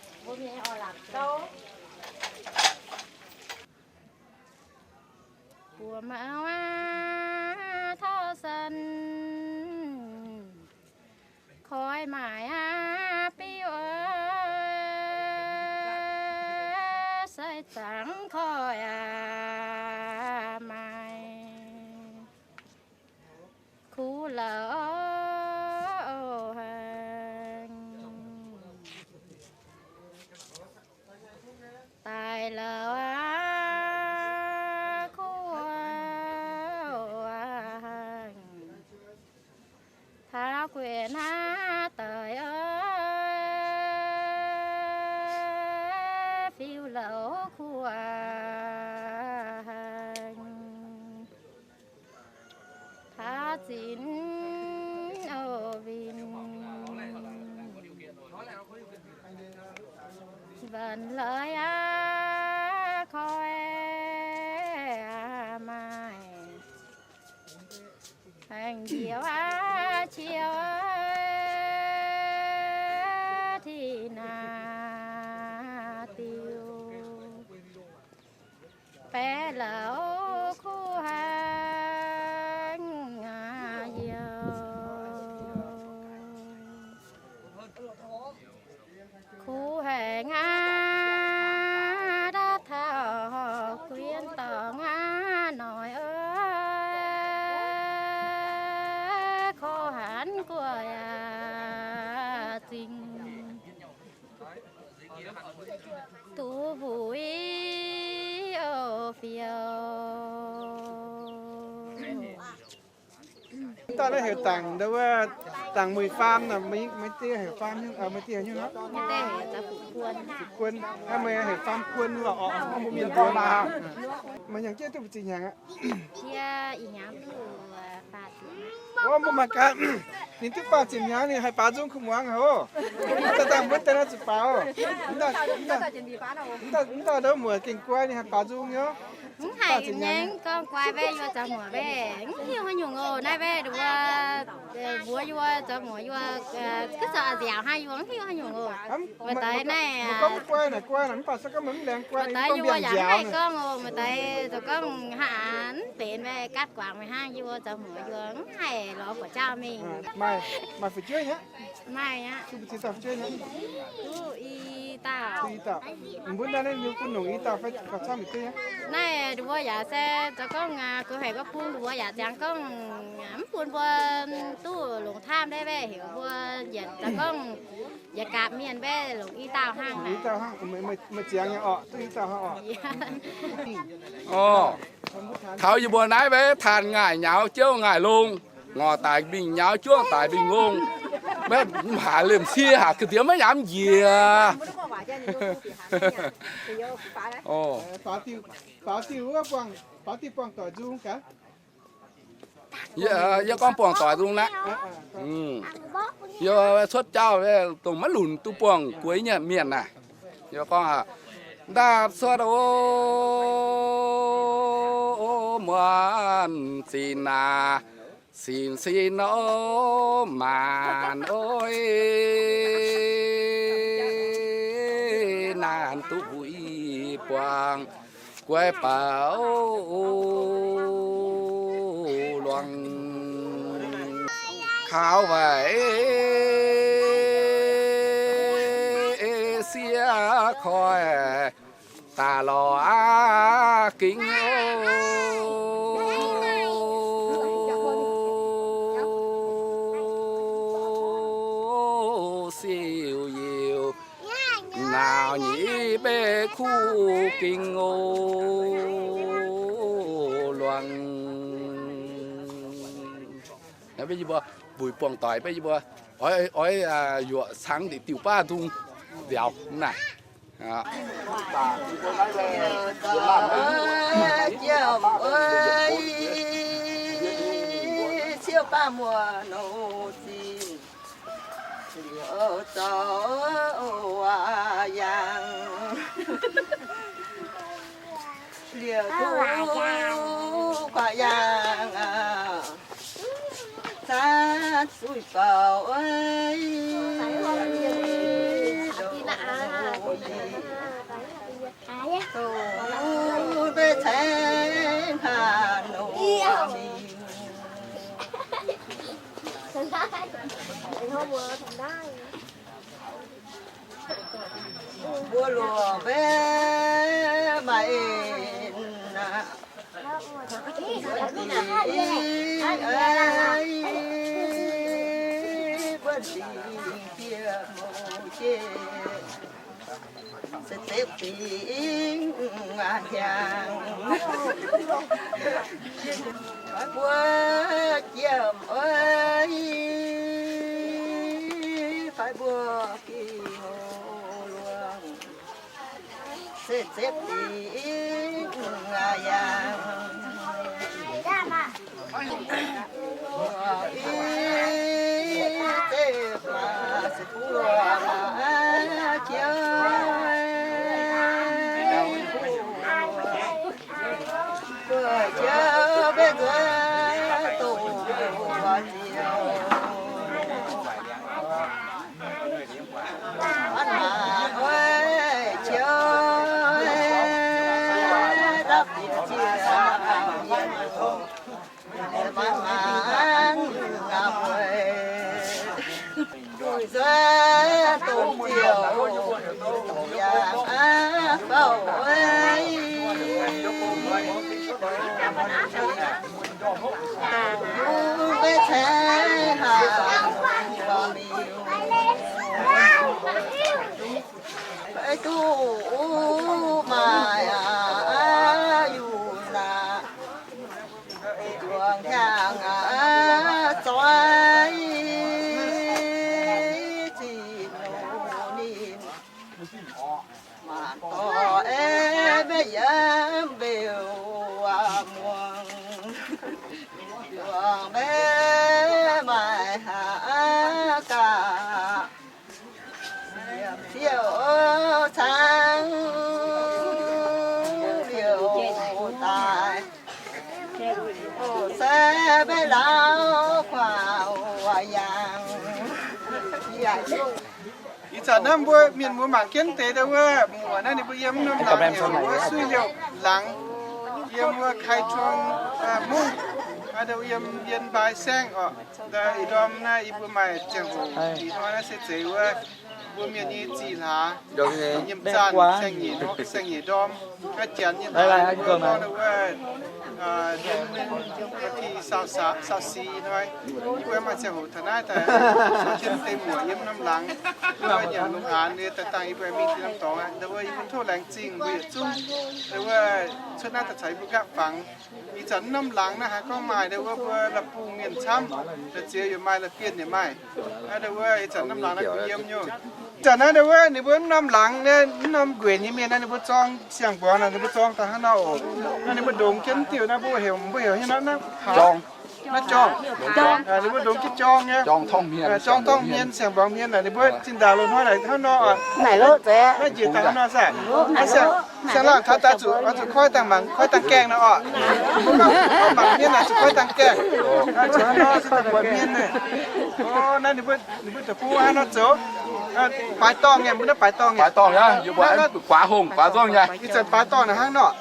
Buoz mauv aav, taux san koi maaic aav, biuv sai zaangc koi aav maaic. Kuv la'o haengh, daaih la'o aav, kuv haengh, taux gueic naaiv daaih aav, fiuv la'o kuv haengh. Taux zinx o winh, mbanc lorz aav, koi aav maaih, haengh njiec aav, qiu aav, ti naaiv diuh. Baeqc la'o kuv haengh aav, youz kuv haengh aav, daaih taux guinx dorngx aav, noic aav, korv hanc guoqv yaac zingh. Duqv buix o fioux. Mv daaih naaiv heuc dangc, ndau wuov dangc mueiz faam nor, maiv deix heuc faam, maiv deix heuc nyungc aqv. Fu'kuon. Aa, meih heuc faam kuon lorqc, mbuo mienh mbuox maah. Meih hnyangx jienv duqv mbu'ziex hnyangx aqv? Ov, mbuo mangc gaax, ninh duqv faam ziepc hnyangx, ninh haih baaux nzung kuv muangx haic oc. Daaih daaih mbuo daaih naaiv zuqc baaux. Mv daaih ndau muoc gengh guai, ninh haih baaux nzung nyei. Mv haiz nyei, gorngv guai mbaeqv yie zoux muoc mbaeqv, mv hiuv haaix nyungc oc. Naaiv mbaeqv nduov, mbuox yie zoux muoc yie, ga'zorng nziaauc hnangv, yie mv hiuv haaix nyungc oc. Maaih deix naaiv gorngv guai naaic guai naaic, mv baac se gorngv meih mv laengz guai, maaih deix yie mbuo mbiaangc nziaauc naaic. Gorngv maaih deix zoux gorngv haaix mv benx mbaeqv, gaatv guangc meih hnangv, yie mbuo zoux muoc yie mv haih lorz buatc jauv mingh. Maaih fu'jueiv nyei? Maaih aqv. Duqv i dauh. Duqv i dauh. Mbuo naaiv nyei bun longc i dauh fai gauh camv maiv duqv? Naaiv nduov yaac se zoux gorngv gox haic mbuo bun nduov yaac ziangx gorngv mv bun mbuo duqv longc tamv mbaeqv heuc mbuo yietc zoux gorngv yietc gapv mienh mbaeqv longc i dauh hnangv. Meih ziangx nyei orqc, duqv i dauh hnangv orqc. Orqc, taux yie mbuo naaiv mbaeqv taanh ngaih nyaux jouv ngaih longh, ngorc daic mingh nyaux juov daic mingh longh. Maiv mv haaix liemh cie haac ga'ndiev maiv yaac mv njiec. Faaux diuh wuov, faaux diuh buangh doic nzung gaax. Yie gorngv buangh doic nzung naaiv. Yie cuotv jauv dongh maiv lunc duqv buangh gueix nyei mienh naaic. Yie gorngv, ndaapv cuotv o, o, Muonc zinh naaic, sin sin nor maanc oix, naanc duqv mbuo i buangh guaiv baaux luangc. Kaux weic sieqv koiv daaih lorz aqv gengh oc. Siou-yiou nauz nyic betv kuv gengh oc luangc. Mbuo mbuic buangh doic, mbuo oix, oix yuoqc cangx diqc diuh baav nzung nziaaux naaic. Siou baav muoz nor zinh, liouh zaux yangh, liouh duqv guaax yangh, zanc zuqc bauc oix, dongh mbuo ceng haaix nor mingh. Mbuo luoqc mbaeqv maaih en aqv. Buonv dingc jiex mouc jiex, se zepv dingc hiaangx. Fai mbuo jiex oix, fai mbuo gengh luangc, se zepv dingc hiaangx. Duqv maaih aqv, yungh naaic, duqv hiaangx aqv, zoih zinh nor ninh maanc dorh aeqv, maiv yiem mbeux muangx, duqv maiv maaih haaix gaax. Ziouc cangv liouc daaih, se maiv lauh kuaaic yangh. Ih zanc naaiv mbuo mienh muoz mangc jienv deix dongh wuov muoc naaiv ninh mbuo yiem norm laangz heuc wuov Suiv Liouh Laangz, yiem wuov Kai Tuong Mungv, dongh yiem Yien Mbaai Saengv oc. Ih ndorm naaiv yie mbuo maaih ziangh hoc ih hnoi naaiv se zeiz wuov mbuo mienh nyei zih hlaax, nyiemc zanc saeng-nyeic, saeng-nyeic ndorm, naaiv janx nyei hlaax, yie mbuo gorngv wuov, ti saau sic ih hnoi, yie mbuo maaih ziangh hoc taux naaiv daaih, jienv deix muoc yiem norm laangz, wuov nyanc lungh aanx nyei daaih dangh yie mbuo mingh tin norm dorngx aqv. Ndau wuov yie mbuo tov laengz zingh mbuo yietc zungv, ndau wuov cuotv naaiv daaih caux yie mbuo nqaapv fangx. Ih zanc norm laangz naaiv haaix gorngv maaih ndau wuov mbuo la'bungh mienh camv, la'ziex yaac maaih, la'bienh yaac maaih. Naaiv ndau wuov ih zanc norm laangz naaiv mbuo yiem nyei. Ih zanc naaiv ndau wuov ninh mbuo norm laangz naaiv, norm nquenc nyei mienh naaiv ninh mbuo zorng siang-mbuangz naaic, ninh mbuo zorng daaih hnangv nor oc. Naaiv ninh mbuo ndongx jienv diuh naaiv mbuo heuc, mbuo heuc haaix nor naaiv? Naaiv jorng. Ninh mbuo ndongx jienv jorng nyei. Jorng torngv hmien, siang-mbuangz hmien naaic, ninh mbuo zinh ndaangc loz-hnoi naaic hnangv nor oc. Naaiv njiec daaih hnangv nor saah? Siang laangh taux daaih zuqc, oix zuqc koiv dangh mangc, koiv dangh gaengh nor oc. Mbuo gorngv mangc mienh naaic zuqc koiv dangh gaengh. Zuqc hnangv nor se daaih buatc mienh naaic. O, naaiv ninh mbuo, ninh mbuo deic-bung hnangv nor zoux. Baaix dorngh nyei, mbuo naaiv baaix dorngh nyei. Baaix dorngh nyei, yie mbuo guaax hungh guaax nzorng nyei. Ih zanc baaix dorngh naaic hnangv nor.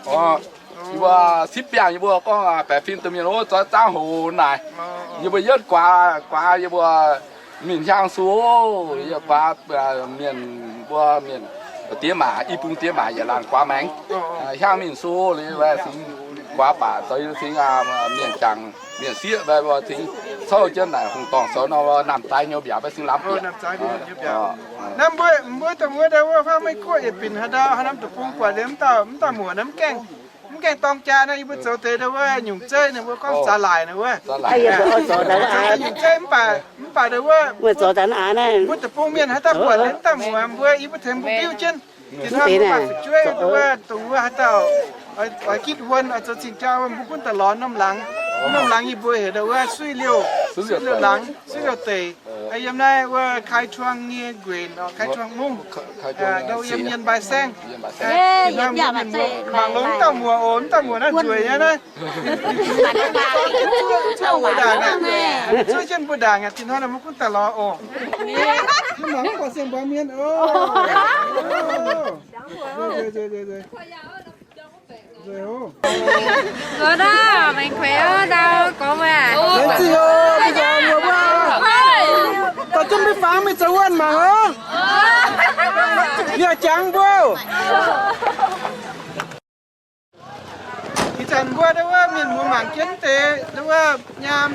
Yie mbuo sipv biangh, yie mbuo gorngv baeqc fim domh mienh ov, zoux zaangv hoc naaic. Yie mbuo yietv guaax, guaax yie mbuo mingh hiaang sou, yie guaax mienh mbuo mienh diex maac, i bung diex maac yietc laanh guaax maengx. Hiaang mingh sou liuz, singx guaax baac zoux singx mienh jangx mienh sieqv, cingx couv jienv naaic hungh dorngh zoux nor, namh zaaix nyei mbiaauc maiv singx lamh bieqc. Naaiv mbuo, mbuo dongh wuov ndau wuov faam Meiv Guoqv yietc binc haaix ndau, haaix norm deic-bung buatc liuz mv dauh, mv dauh muoc naaiv mv gaengh, mv gaengh dorng jaa naaiv, yie mbuo zoux deix ndau wuov nyungc zeiv naaic, mbuo gorngv zaax laaic naaic wuov. Nyungc zeiv mv baac, mv baac ndau wuov mbuo deic-bung mienh haaix dauh buatc liuz mv dauh muoc mbuo, yie mbuo tengx mbuo biuv jienv. Dinh hnoi mbuo maaih fu'jueiv ndau wuov, dongh wuov haaix dauh oix gitv wuonh, oix zoux zingh jauv, mbuo gunv daaih lorz norm laangz. Norm laangz yie mbuo heuc ndau wuov suiv liouh, suiv liouh laangz, suiv liouh deic. Yiem naaiv wuov Kai Chuang nyei nquenc, Kai Chuang mungv, ndau yiem Yien Mbaai Saengv. Mangc longx mv dauh muoc oc, mv dauh muoc naaiv nzueic nyei naaiv. Zuov mbuo ndaangc aqv, zuov jienv mbuo ndaangc aqv, dinh hnoi mbuo gunv daaih lorz oc. Mv nangc mv baac siang-mbuo mienh oc. Nzueic oc. Nzueic oc, mangc kueix oc, ndau gorngv wuov. Laengz zingh oc, mbuo nzueic oc, mbuo. Dorh jienv mbuo fangx mingh zoux wuonh mangc oc. Yie jangx mbuo. Ih zanc mbuo ndau wuov mienh muoz mangc jienv deix ndau wuov nyaam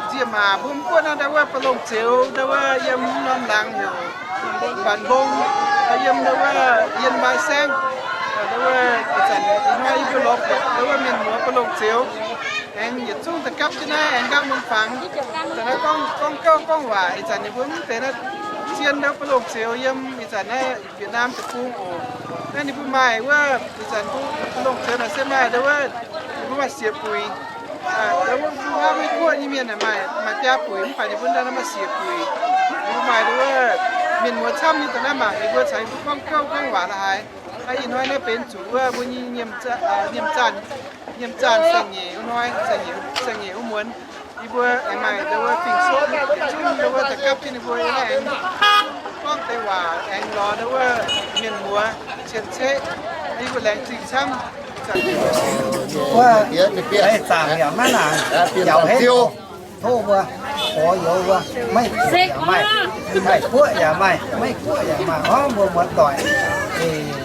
nziemc maac mbuo mv buonv naaiv ndau wuov ba'longh zeux ndau wuov yiem norm laangz heuc Mbanc Mbong, yiem ndau wuov Yien Mbaai Saengv. Ndau wuov ih zanc ih hnoi yie mbuo lorz buatc ndau wuov mienh muoz ba'longh zeux aengx yietc zungv da'gapv jienv naaiv aengx nqaapv mun fangx. Da'naaiv gorngv, gorngv gouv gorngv waac, ih zanc ninh mbuo mv deix naaiv zien ndau ba'longh zeux yiem ih zanc naaiv Việt Nam deic-bung oc. Naaiv ninh mbuo maaih wuov, ih zanc mbuo longc zeux naaic se maaih ndau wuov, ninh mbuo maaih sieqv buix. Ndau wuov mbuo hnangv Meiv Guoqv nyei mienh maaih, maaih biaa buix, mv baac ninh mbuo ndau naaiv maaih sieqv buix. Ninh mbuo maaih ndau wuov mienh muoz camv nyei daaih naaiv mangc ninh mbuo caux ninh mbuo gorngv gouv gorngv waac la'haaix. Ih hnoi naaiv benx zuqc wuov mbuo nyei nyiemc zaanh, nyiemc zaanh saeng-nyeic wuov hnoi, saeng-nyeic wuov muonz. Yie mbuo aengx maaih ndau wuov fingx-soqv, zungv ndau wuov da'gapv jienv ninh mbuo yiem naaiv aengx gorngv deix waac, aengx lorz ndau wuov mienh muoz cien-ceqv. Yie mbuo laengz zingh camv. Wuov, zaangc yaac maiv nangc, yaac henv tov mbuo, gorx-youz mbuo, Meiv Guoqv yaac maaih, Meiv Guoqv yaac maaih, Meiv Guoqv yaac maaih, orv mbuo muoz-doic.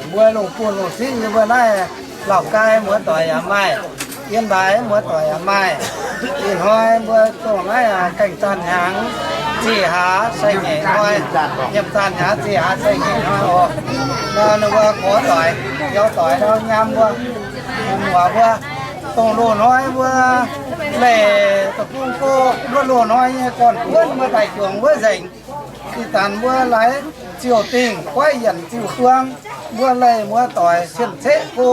Mbuo lungh bunh lungh singv yie mbuo naaiv, Laauh Gaai muoz-doic yaac maaih, Yien Mbaai muoz-doic yaac maaih. Ih hnoi mbuo dongh naaiv gaengh zaanh hnyangx, zih hlaax sai-nyeic hnoi, nyiemc zaanh hnyangx zih hlaax sai-nyeic hnoi oc. Ninh mbuo gorx-doic, youz-doic nor nyaam mbuo, muoc mbuo, dongh loz-hnoi mbuo leih deic-bung go, mbuo loz-hnoi nyei gorn-buonv mbuo daaih juangc wuov nzengc. Ih zanc mbuo laaix ziouc dingh goiv yienc ziouc buang, mbuo leih muoz-doic cien-ceqv go,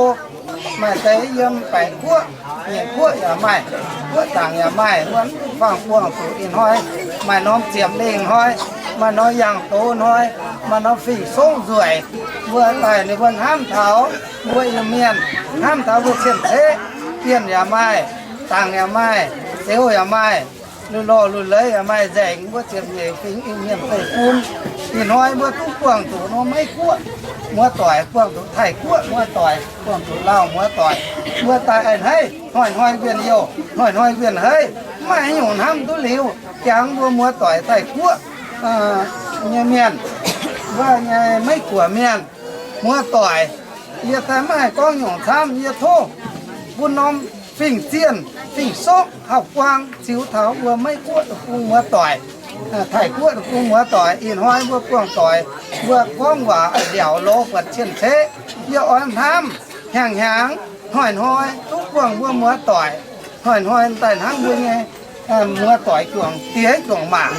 maaih deix yiem Baeqc Guoqv, Nyeic Guoqv yaac maaih, Guoqv zaangc yaac maaih, mbuo mv fangx buangh zuqc ih hnoi maaih norm ziepc lingh hnoi, maaih norm yangh doz hnoi, maaih norm fingx-soqv nzueic, mbuo daaih ninh mbuo hnamv taux mbuo Iu-Mienh, hnamv taux mbuo cien-ceqv, bienh yaac maaih, zaangc yaac maaih, zeux yaac maaih, lui-lorh lui-leiz yaac maaih nzengc, mbuo ziepc nyeic fingx Iu-Mienh deic-bung. Ih hnoi mbuo duqv buangh zuqc norm Meiv Guoqv muoz-doic, buangh zuqc Taiv Guoqv muoz-doic, buangh zuqc Laauh muoz-doic, mbuo daaih a'hneiv hnoi-hnoi wien-youh, hnoi-hnoi wien-heiv, mv maaih haaix nyungc hnamv duqv liuz jangx mbuo muoz-doic Taiv Guoqv nyei mienh, mbuo nyei Meiv Guoqv mienh muoz-doic. Yie daaih maiv haih gorngv nyungc camv, yie tov bun norm fingx-zienh fingx-soqv hauv-buang ziux taux mbuo Meiv Guoqv deic-bung muoz-doic, Taiv Guoqv deic-bung muoz-doic. Ih hnoi mbuo buangh doic, mbuo gorngv waac laux loz buatc cien-ceqv, yie oix hnamv hnyangx-hnyangx, hnoi-hnoi duqv buangh mbuo muoz-doic, hnoi-hnoi daaih hnangv mbuo nyei muoz-doic juangc diex juangc maac,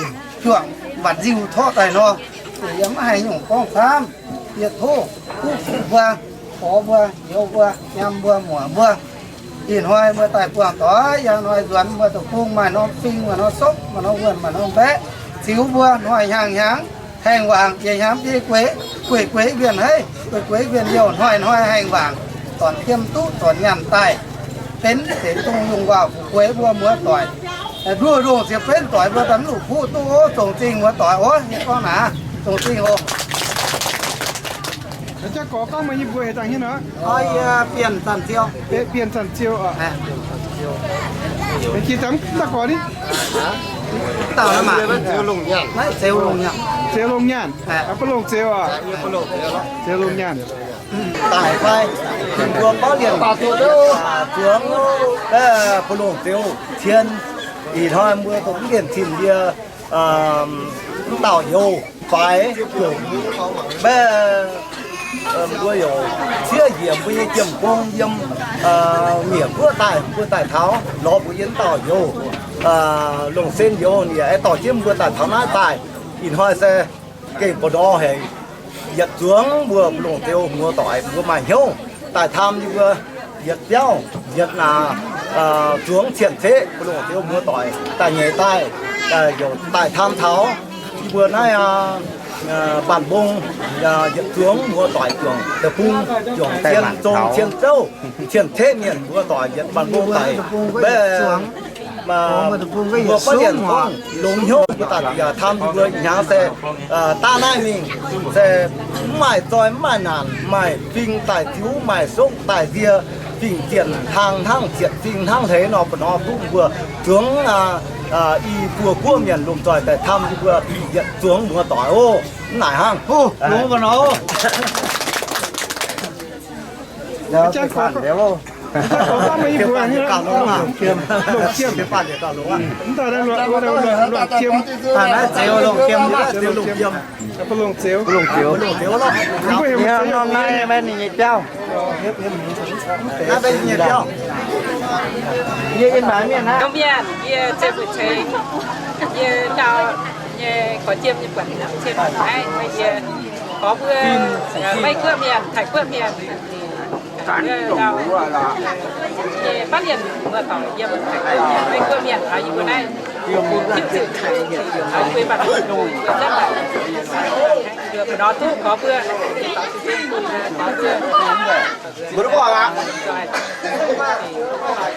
juangc mbatc nziuh torqv daaih nor. Yie maiv haiz nyungc gorngv camv. Yie tov duqv fuqv mbuo, gorx mbuo, youz mbuo, nyaam mbuo, muoc mbuo. Ih hnoi mbuo daaih buangh doic, yangh hnoi nzuonx mbuo deic-bung maaih norm fing, maaih norm sopv, maaih norm wuonh, maaih norm mbaeqv, ziux mbuo hnoi hnyangx-hnyangx. Haengh waangc yietc hnyangx biei gueix, gueix gueix wienh haiv, gueix gueix wienh youh, hnoi-hnoi haengh waangc, dorn jiem duqv dorn nyaanh daaih, benx deix dongh yungh waac fu'jueiv mbuo muoz-doic, nduov ndongh ziepc benv doic mbuo daaih mv luqc kuv duqv oc. Zongh zingh muoz-doic oc, yie gorngv naaic, zongh zingh oc. Jauv gorx gorngv meih nyei mbuox heuc dangh hien oc. Bienh Zanc Ziou. Bienh Zanc Ziou oc. Jiex daaih mv daaih gorx ni. Dauh naaiv maac. Zeux Longh Nyaanh. Zeux Longh Nyaanh. Ba'longh Zeux oc. Zeux Longh Nyaanh. Daic fai, mbuo gorngv liemh zuangx, Ba'longh Zeux cien. Ih hnoi mbuo dongh mv dienh cin yie, mv dauh youz faix, mbuo youc ciev njiec mbuo nyei jiem-gong yiem nyiec guoqv daaih, mbuo daaih taux lorz mbuo yie mv dauh youz, longc sen youz yaac aengx dorh jienv mbuo daaih taux naaiv daaih. Ih hnoi se gengh ba'ndorm haic, yietc zuangx mbuo Ba'longh Zeux muoz-doic mbuo maaih hnyouv daaih tam yie mbuo yietc biauv, yietc naaic, zuangx cien-ceqv Ba'longh Zeux muoz-doic daaih nyeic daaih, youc daaih tam taux yie mbuo naaiv, Baanh Mbong, yietc zuangx muoz-doic juangc deic-bung, juangc cien zong cien zouv, cien-ceqv mienh muoz-doic yietc Baanh Mbong daic, mbuo baav dienh gorngv longx hnyouv mbuo daaih yaac tam yie mbuo hnyangx se, daav naaiv mingh se mv maaih zoi mv maaih naanc, maaih fing daaih ziux, maaih sokv daaih nzie, fingx zienh hlang hnangv zietc fing hnangv hleix nor, ba'hnoi duqv mbuo zuangx i buo guoqv mienh lomh nzoih daaih tam yie mbuo yietc zuangx muoz-doic oc. Mv naaic hnangv. Longh Zeux. Norm naaiv ninh nyei biauv. Mienh, yie Ziepc Fuic Ceix, yie ndau nyei gorx jiem nyei buonc cien naaiv, yie gorx mbuo Meiv Guoqv mienh, Taiv Guoqv mienh, ndau nyei baav lienh muoz-doic yiem Meiv Guoqv mienh taux yie mbuo naaiv, yie mbuo mbatc, mbuo nor duqv gorx mbuo,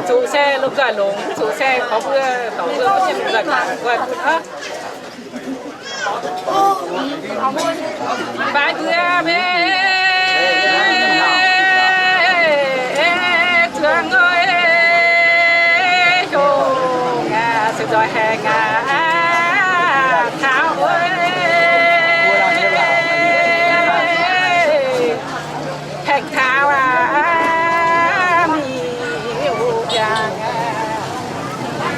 zuqc se lomh nzoih longx, zuqc se gorx mbuo, dorc mbuo mv nyei lomh nzoih nqoi bun aqv. Baaix mbuo mei, zuangx oi, hnyouv aac, se nzoih haengh aac, taux oi, haengh taux aac, mingh o jangx aac,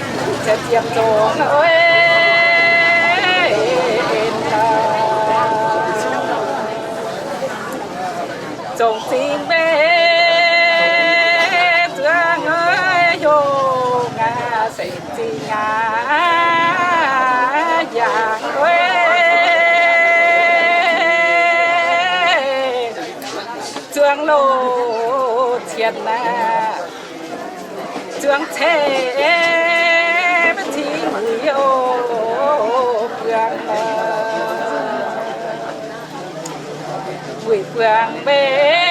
se ziepc zongx oi, zongx zingh mei, zuangx oi, hnyouv aac, se zingh aac, yangh oi, zuangx loz cien aac, zuangx ceix maiv cingx wuic o, buangh wuic buangh mei,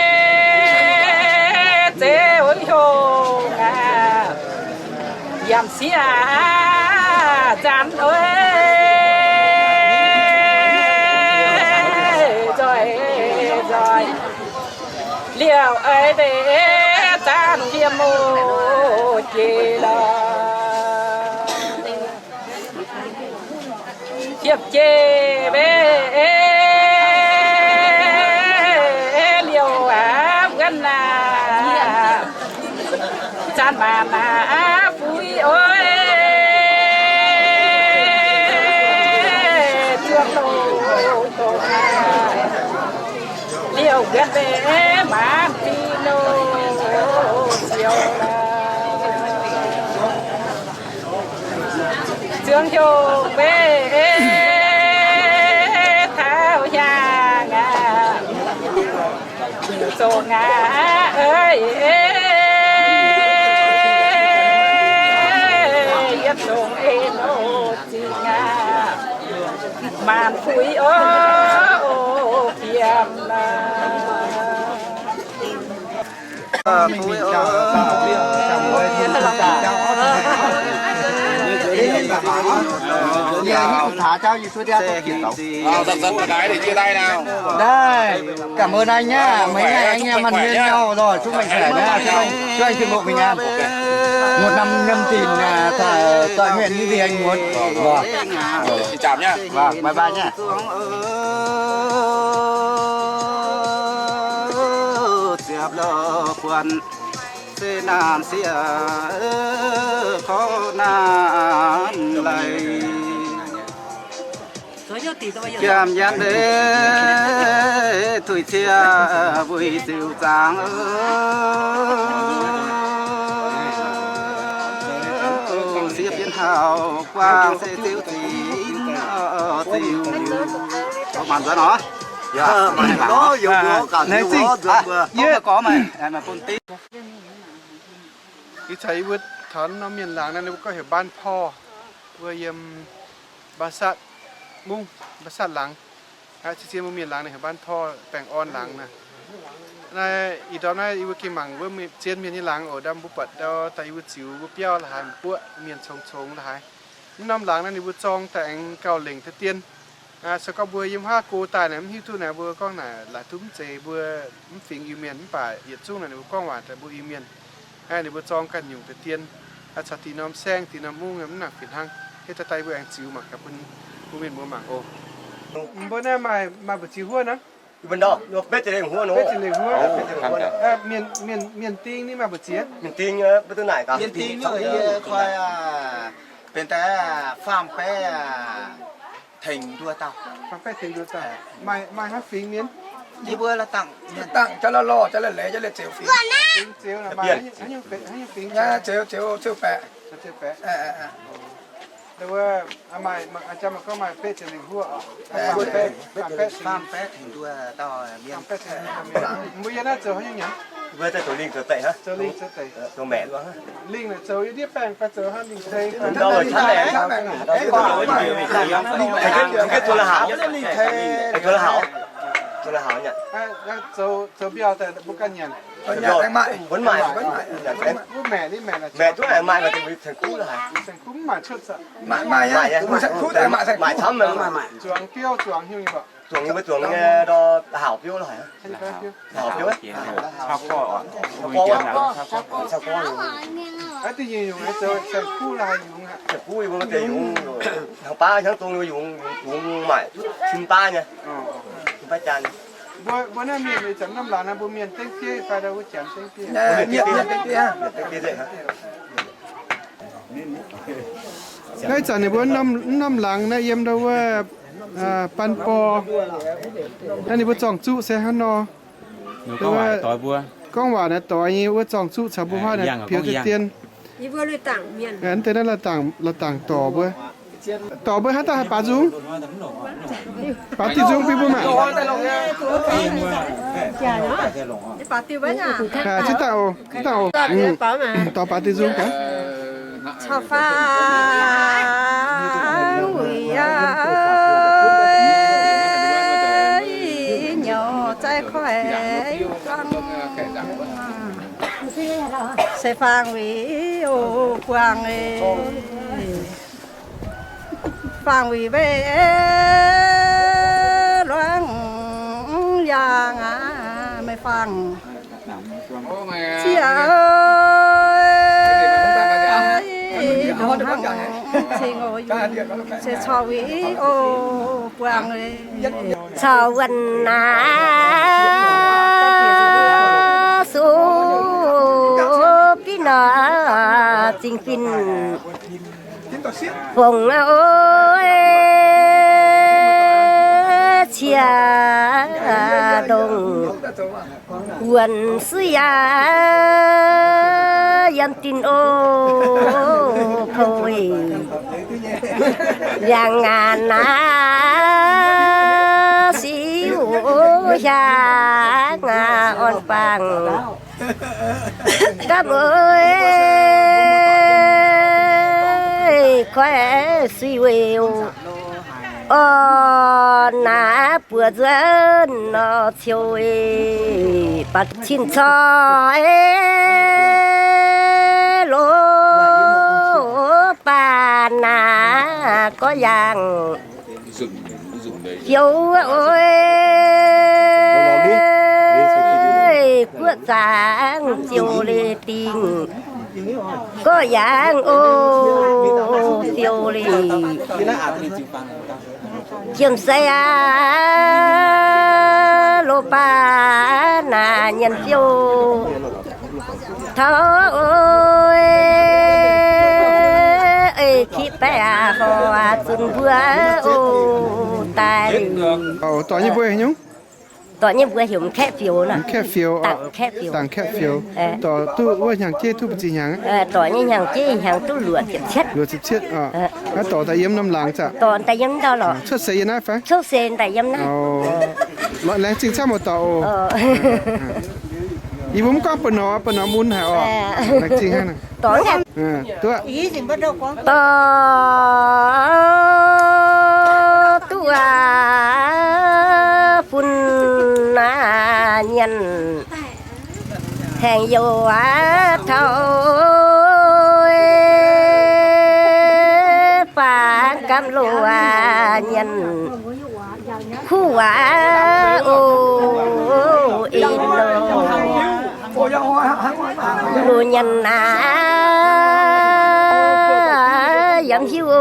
zeiv o hiong aac, yaac sieqv aac, zanc oi, nzoih nzoih liouh ei mbe, zanc fiem o jiex lorqc. Fiem jiex mbe, liouh aac, wuonv aac, zanc maanc aac, fuix oi, zuangx loz dongh aac, liouh wuonv mbe, maanc dinh nor ziouc zuangx hnyouv mbe, taux hiaangx aac, zongc aac, eix, yietc zungv en o zingh aac, Maanc fuix oc, o, qiemx naaic. Cảm ơn anh nhá, mấy ngày anh em ăn nên nhau rồi, chúc mạnh khỏe nhá, chúc anh, chúc anh Thiện Bộ bình an. Một năm nhâm chìn, à, thọ-, thọ nguyện những gì anh muốn. Vâng. Xin chào nhá. Vâng, bye bye nhá. Ziepc lo buonc se naanc sieqv korv naanc leiz. Giam nyanc leiz tuix cie wuic ziux zaangc, sieqv bienv hauh guangc se ziux zinx ziux. Ih caux yie mbuo taux norm mienh laangz naaiv, ninh mbuo gorngv heuc บ้านพ่อ wuov yiem บ้านสัตว์ mungv, บ้านสัตว์ laangz. Aqv, zien mbuo mienh laangz ninh heuc บ้านพ่อ baengh orn laangz naaiv. Naaiv ih ndorm naaiv yie mbuo gengh mangc wuov zien mienh nyei laangz oc. Ndorm mbuo buatc ndau daaih yie mbuo ziux mbuo biauv la'haaix, mbuo buoqv mienh congx congx la'haaix. Mv norm laangz naaiv ninh mbuo zorng daaih aengx gauh lengc deix dien. Se gorngv mbuo yiem haav go daaih naaic mv hiuv duqv naaic, mbuo gorngv naaic laaic duqv mv zeiz mbuo mv fingx Iu-Mienh, mv baac yietc zungv naaic ninh mbuo gorngv waac daaih mbuo Iu-Mienh. Ninh mbuo zorng ganh nyungc deix dien, caux dinh norm saengv dinh norm mungv mv nangc fih hnangv. Hitv daaih daaih mbuo aengx ziux mangc gaax bun mbuo mienh mbuo mangc oc. Mbuo naaiv maaih, maaih mbu'ziex huov nor? Betv ziepc lengh huov nor. Betv ziepc lengh huov. Mienh, mienh, mienh ding ninh maaih mbu'ziex? Mienh ding, mienh ding koi benx daaih faam baeqv tengx nduov dauh. Faam baeqv tengx nduov dauh. Maaih, maaih hnangv fingx mienh? Yie mbuo la'dangc, la'dangc jaax la'lorh, jaax la'leiz, jaax la'zioux fingx. Zioux, zioux, zioux baeqc. Maaih, maaih, maaih gorngv maaih betv ziepc lengh huov oc. Faam baeqv tengx nduov dauh mienh. Mbuo yie naaiv zoux haaix nyungc nyanc? Mbuo zoux lingh zoux deic hnangv. Zoux lingh zoux deic. Zoux maengc. Lingh naaic zoux yie ndiev baengh fai zoux haaix lingh deic? Zoux la'haux. Zoux la'haux nyanc. Zoux mbiauh daaih mbuo ganh nyanc. Wuov maengc, maengc maaih, saeng-kuv la'haaix? Saeng-kuv mv maaih cuotv. Maaih, maaih, maaih camv. Zuangx biouv, zuangx hnyouv nyei mv baac. Zuangx nyei mbuo zuangx nyei ndau haux biouv la'haaix? Haux biouv. Saeng-kuv yie mbuo deix yungz, hnaangx baav hnyangx dongh yungz, yungz maaic cin baav nyei, cin baav jaan nyei. Mbuo, mbuo naaiv mienh ih zanc norm laangz naaiv mbuo mienh dengv diev fai wuov janx dengv diev? Naaiv ih zanc ninh mbuo norm, norm laangz naaiv yiem ndau wuov, Baan Borh. Naaiv ninh mbuo zorng-zuqv se hnangv nor. Gorngv waac naaiv doix nyei wuov zorng-zuqv caux mbuo hnoi naaiv pieux deix dien. Mv deix naaiv la'dangc, la'dangc dorc mbuo. Dorc mbuo haaix dauh haih baaix nzung? Baaix diuh nzung bun mbuo maah. Ciev daaih oc, ciev daaih oc. Dorc baaix diuh nzung gaax. Caux faang wuic aqv, nyouc zaih koiv juang. Se faang wuic o buangh, faang wuic mbeih luangh yangh aqv, meih faang ziex ndongc hnangv cing o yungz, se corc wuic o buangh caux wuonh aqv, su binc nor zingh binc fongc aqv oc, ciex ndongc wuonh suiv yaac yiem dinc oc, kouv liangx aqv naaiv siv hiaangx aqv orn bangc. Gapv oc, koiv suiv weic oc. Orv, naaiv buoz nzuonx nor ciouv, baac cin-corc loz baac naaiv gorx yaangh fiou oc. Guoqv zaangc ziouc leiz dingh gorx yaangh oc, fiou leiz. Jiem-sei aac, loz baac naaiv nyanc fiou taux oc, kiv baeqc aac, horc aac, zunc mbuo oc, daaih. Dorc nyei mbuo heuc nyungc? Dorc nyei mbuo heuc m'kaeqv fiou nor. M'kaeqv fiou, dangc m'kaeqv fiou. Dangc m'kaeqv fiou. Dorc duqv wuov hnyangx-jeiv duqv mbu'ziex hnyangx? Dorc nyei hnyangx-jeiv hnyangx duqv luoqc ziepc cietv. Luoqc ziepc cietv oc. Naaiv dorc daaih yiem norm laangz zaqc? Dorc daaih yiem ndau lorqc. Cuotv seix yiem naaiv fai? Cuotv seix daaih yiem naaiv. Laengz zingh camv oc dorc oc. Yie mbuo mv gorngv ba'nor, ba'nor mun haic oc. Laengz zingh hnangv. Dorc duqv aav, fun aac nyanc haengh youh aav taux, faanv gamh loz aac nyanc kuv waac oc, en loz nyanc aav, yaac mv hiuv oc,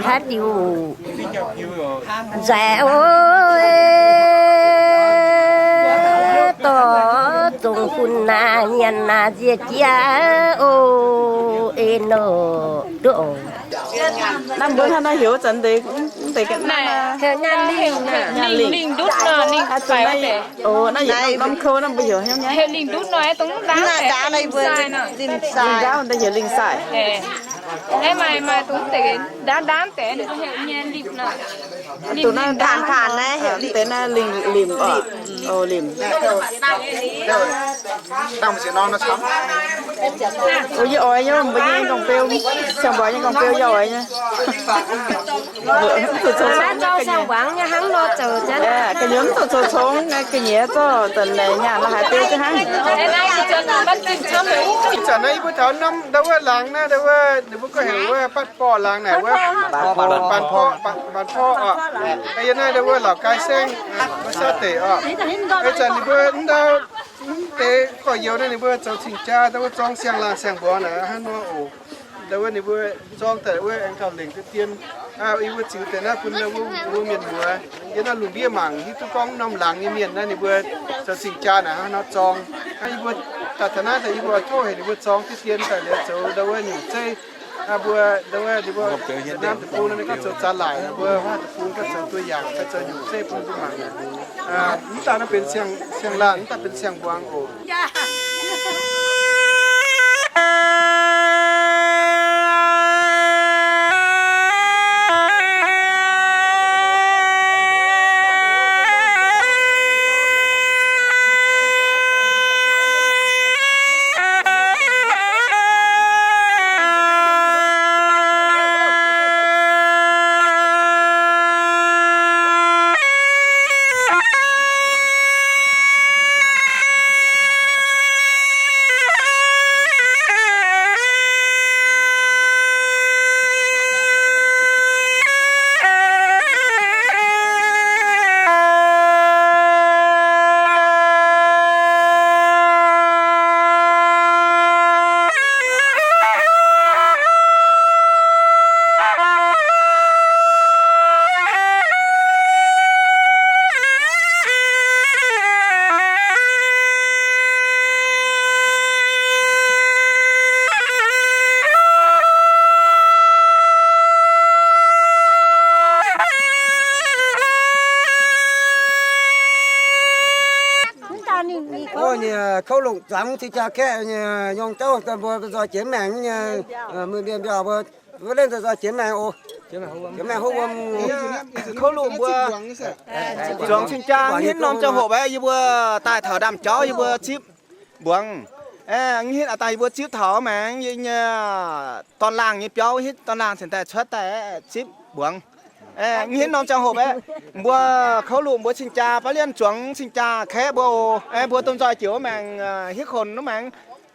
hlaax diuc nzaic oc, dorc zongc fun aac nyanc aac nzie jiex oc, en loz duqv oc. Naaiv mbuo hnangv naaiv heuc zanc deix, deix naaiv lingh, lingh ndutv nor, lingh faix deix. Naaiv yietc norm kou naaiv mbuo heuc heuc lingh ndutv nor, dongh ndaav deix, lingh ndaav deix heuc lingh saaix. Aeqv, maaih, maaih dongh deix ndaav ndaav deix ninh mbuo heuc nyei limh nor. Dongh naaiv taan taan naaiv heuc deix naaiv lingh, limh oc. O, limh. Yie oix nyei, mbuo nyei gong-beu, siang-mbuo nyei gong-beu yie oix nyei. Mv zuqc cong-cong, ga'nyiec mv zuqc cong-cong, ga'nyiec zorqv zanc naaic nyaanh la'haaix beu jienv hnangv. Ih zanc naaiv yie mbuo taux norm ndau wuov laangz naaiv, ndau wuov ninh mbuo gorngv heuc wuov Batv Borqv laangz naaic wuov, Baanc Porv, Baanc Porv oc. Yie naaiv ndau wuov Laauc Gai Saengv wuov saauv deic oc. Ih zanc ninh mbuo mv ndau mv deix gorx-youz naaiv ninh mbuo zoux cing-jaa ndau wuov zorng siang-laangh siang-mbuangz naaic hnangv nor oc. Ndau wuov ninh mbuo zorng daaih wuov aengx gauh lengc duqv dien. Yie mbuo ziux deix naaiv bun ndau wuov mbuo mienh muoz. Yie naaiv lungh ndiev mangc hiuv duqv gorngv norm laangz nyei mienh naaiv ninh mbuo zoux cing-jaa naaic hnangv nor zorng. Yie mbuo daaih taux naaiv daaih yie mbuo oix tov heuc ninh mbuo zorng duqv dien daaih liuz zoux ndau wuov nyungc zeiv. Mbuo ndau wuov ninh mbuo Việt Nam deic-bung naaiv gorngv zoux zaax laaic, mbuo Hoa deic-bung gorngv zoux ตัวอย่าง, gorngv zoux nyungc zeiv bun mbuo mangc. Mv daaih naaiv benx siang-laangh, mv daaih benx siang-mbuangz oc. Ov, ninh kouv longc zaangc cing-jaa kaeqv nyei nyorng jauv daaih mbuo nzoih jiex maengc nyei, mienh mbiauh mbuo, mbuo lenh nzoih jiex maengc oc. Jiex maengc hopv wuom, kouv longc mbuo zuangx cing-jaa hitv norm ziangh hoc mbaeqv yie mbuo daaih taux ndaamv-jauv yie mbuo zipv mbuangz. Hitv daaih yie mbuo zipv taux maengx nyei dorn-laangh nyei biauv, hitv dorn-laangh cingx daaih cuotv daaih zipv mbuangz. Hmien norm ziangh hoc aeqv, mbuo kouv luqc mbuo cing-jaa, baav lienh zuangx cing-jaa kaeqv mbuo oc. Mbuo domh nzoih jiex wuov maengx, hiuv konx wuov maengx,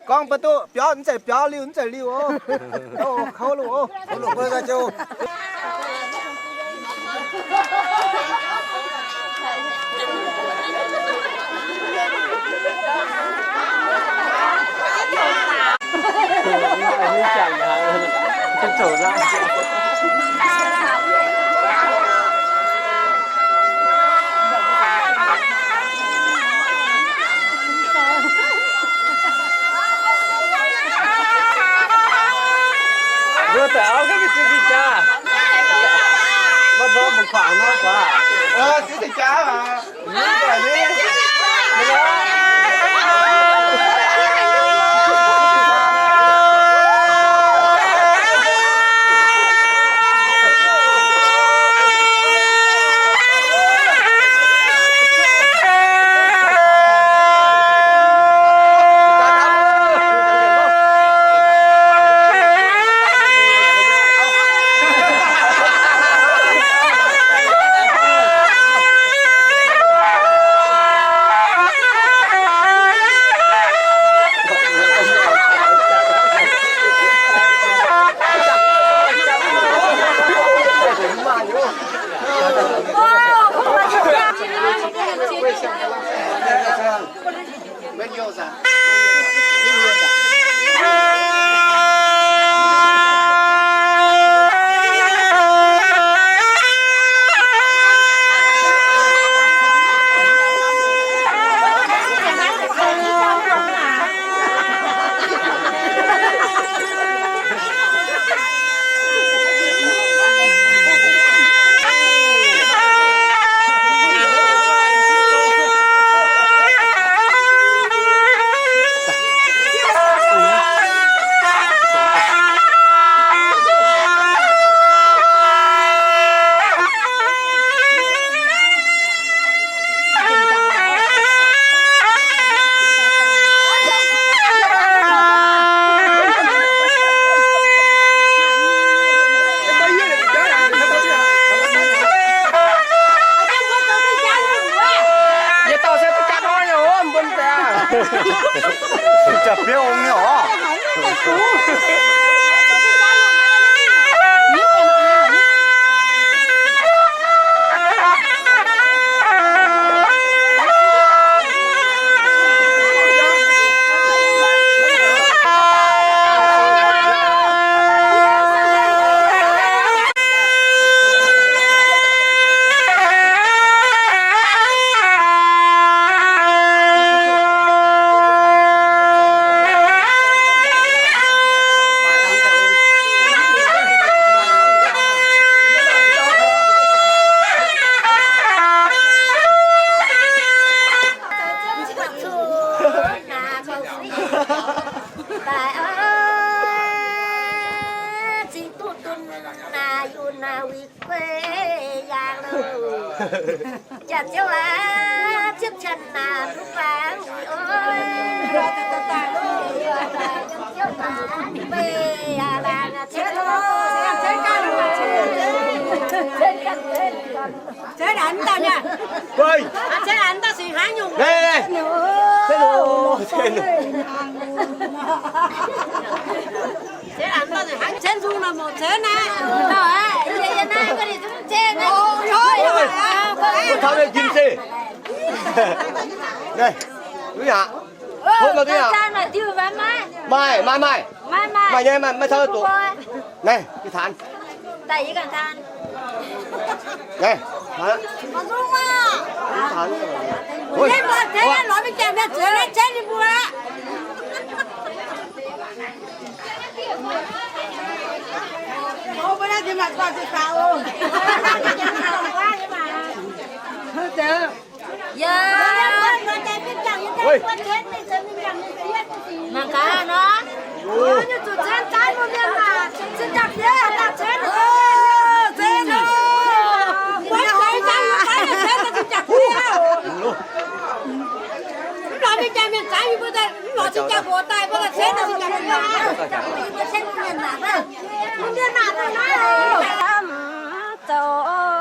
gorngv mbuo duqv biauv, mv zeiz biauv, liuh mv zeiz liuh oc. Kouv luqc oc. Mbuo daaih auv ganh mingh ziex cing-jaa. Mbuo ndorm mbuo kuangx nor guaax. Ziex cing-jaa maah. Yietc dauh se duqv jatv hnoi nyei oc, mbuo deix. Jatv biauv ong nyei oc. Maaih, maaih, maaih. Maaih nyei, maaih, maiv caux doqc. Naaiv, yie taanx. Naaiv, taanx. Mangc gaax nor, nyei zuqc cen zaaiv mbuo mienh maah, cen jaa-fiev daaih cen. Mv lorz mienh jaa mienh zaaiv mbuo daaih, mv lorz cen jaa-fiev daaih mbuo daaih cen, cen mienh maah, mienh maah, naaiv oc. dauh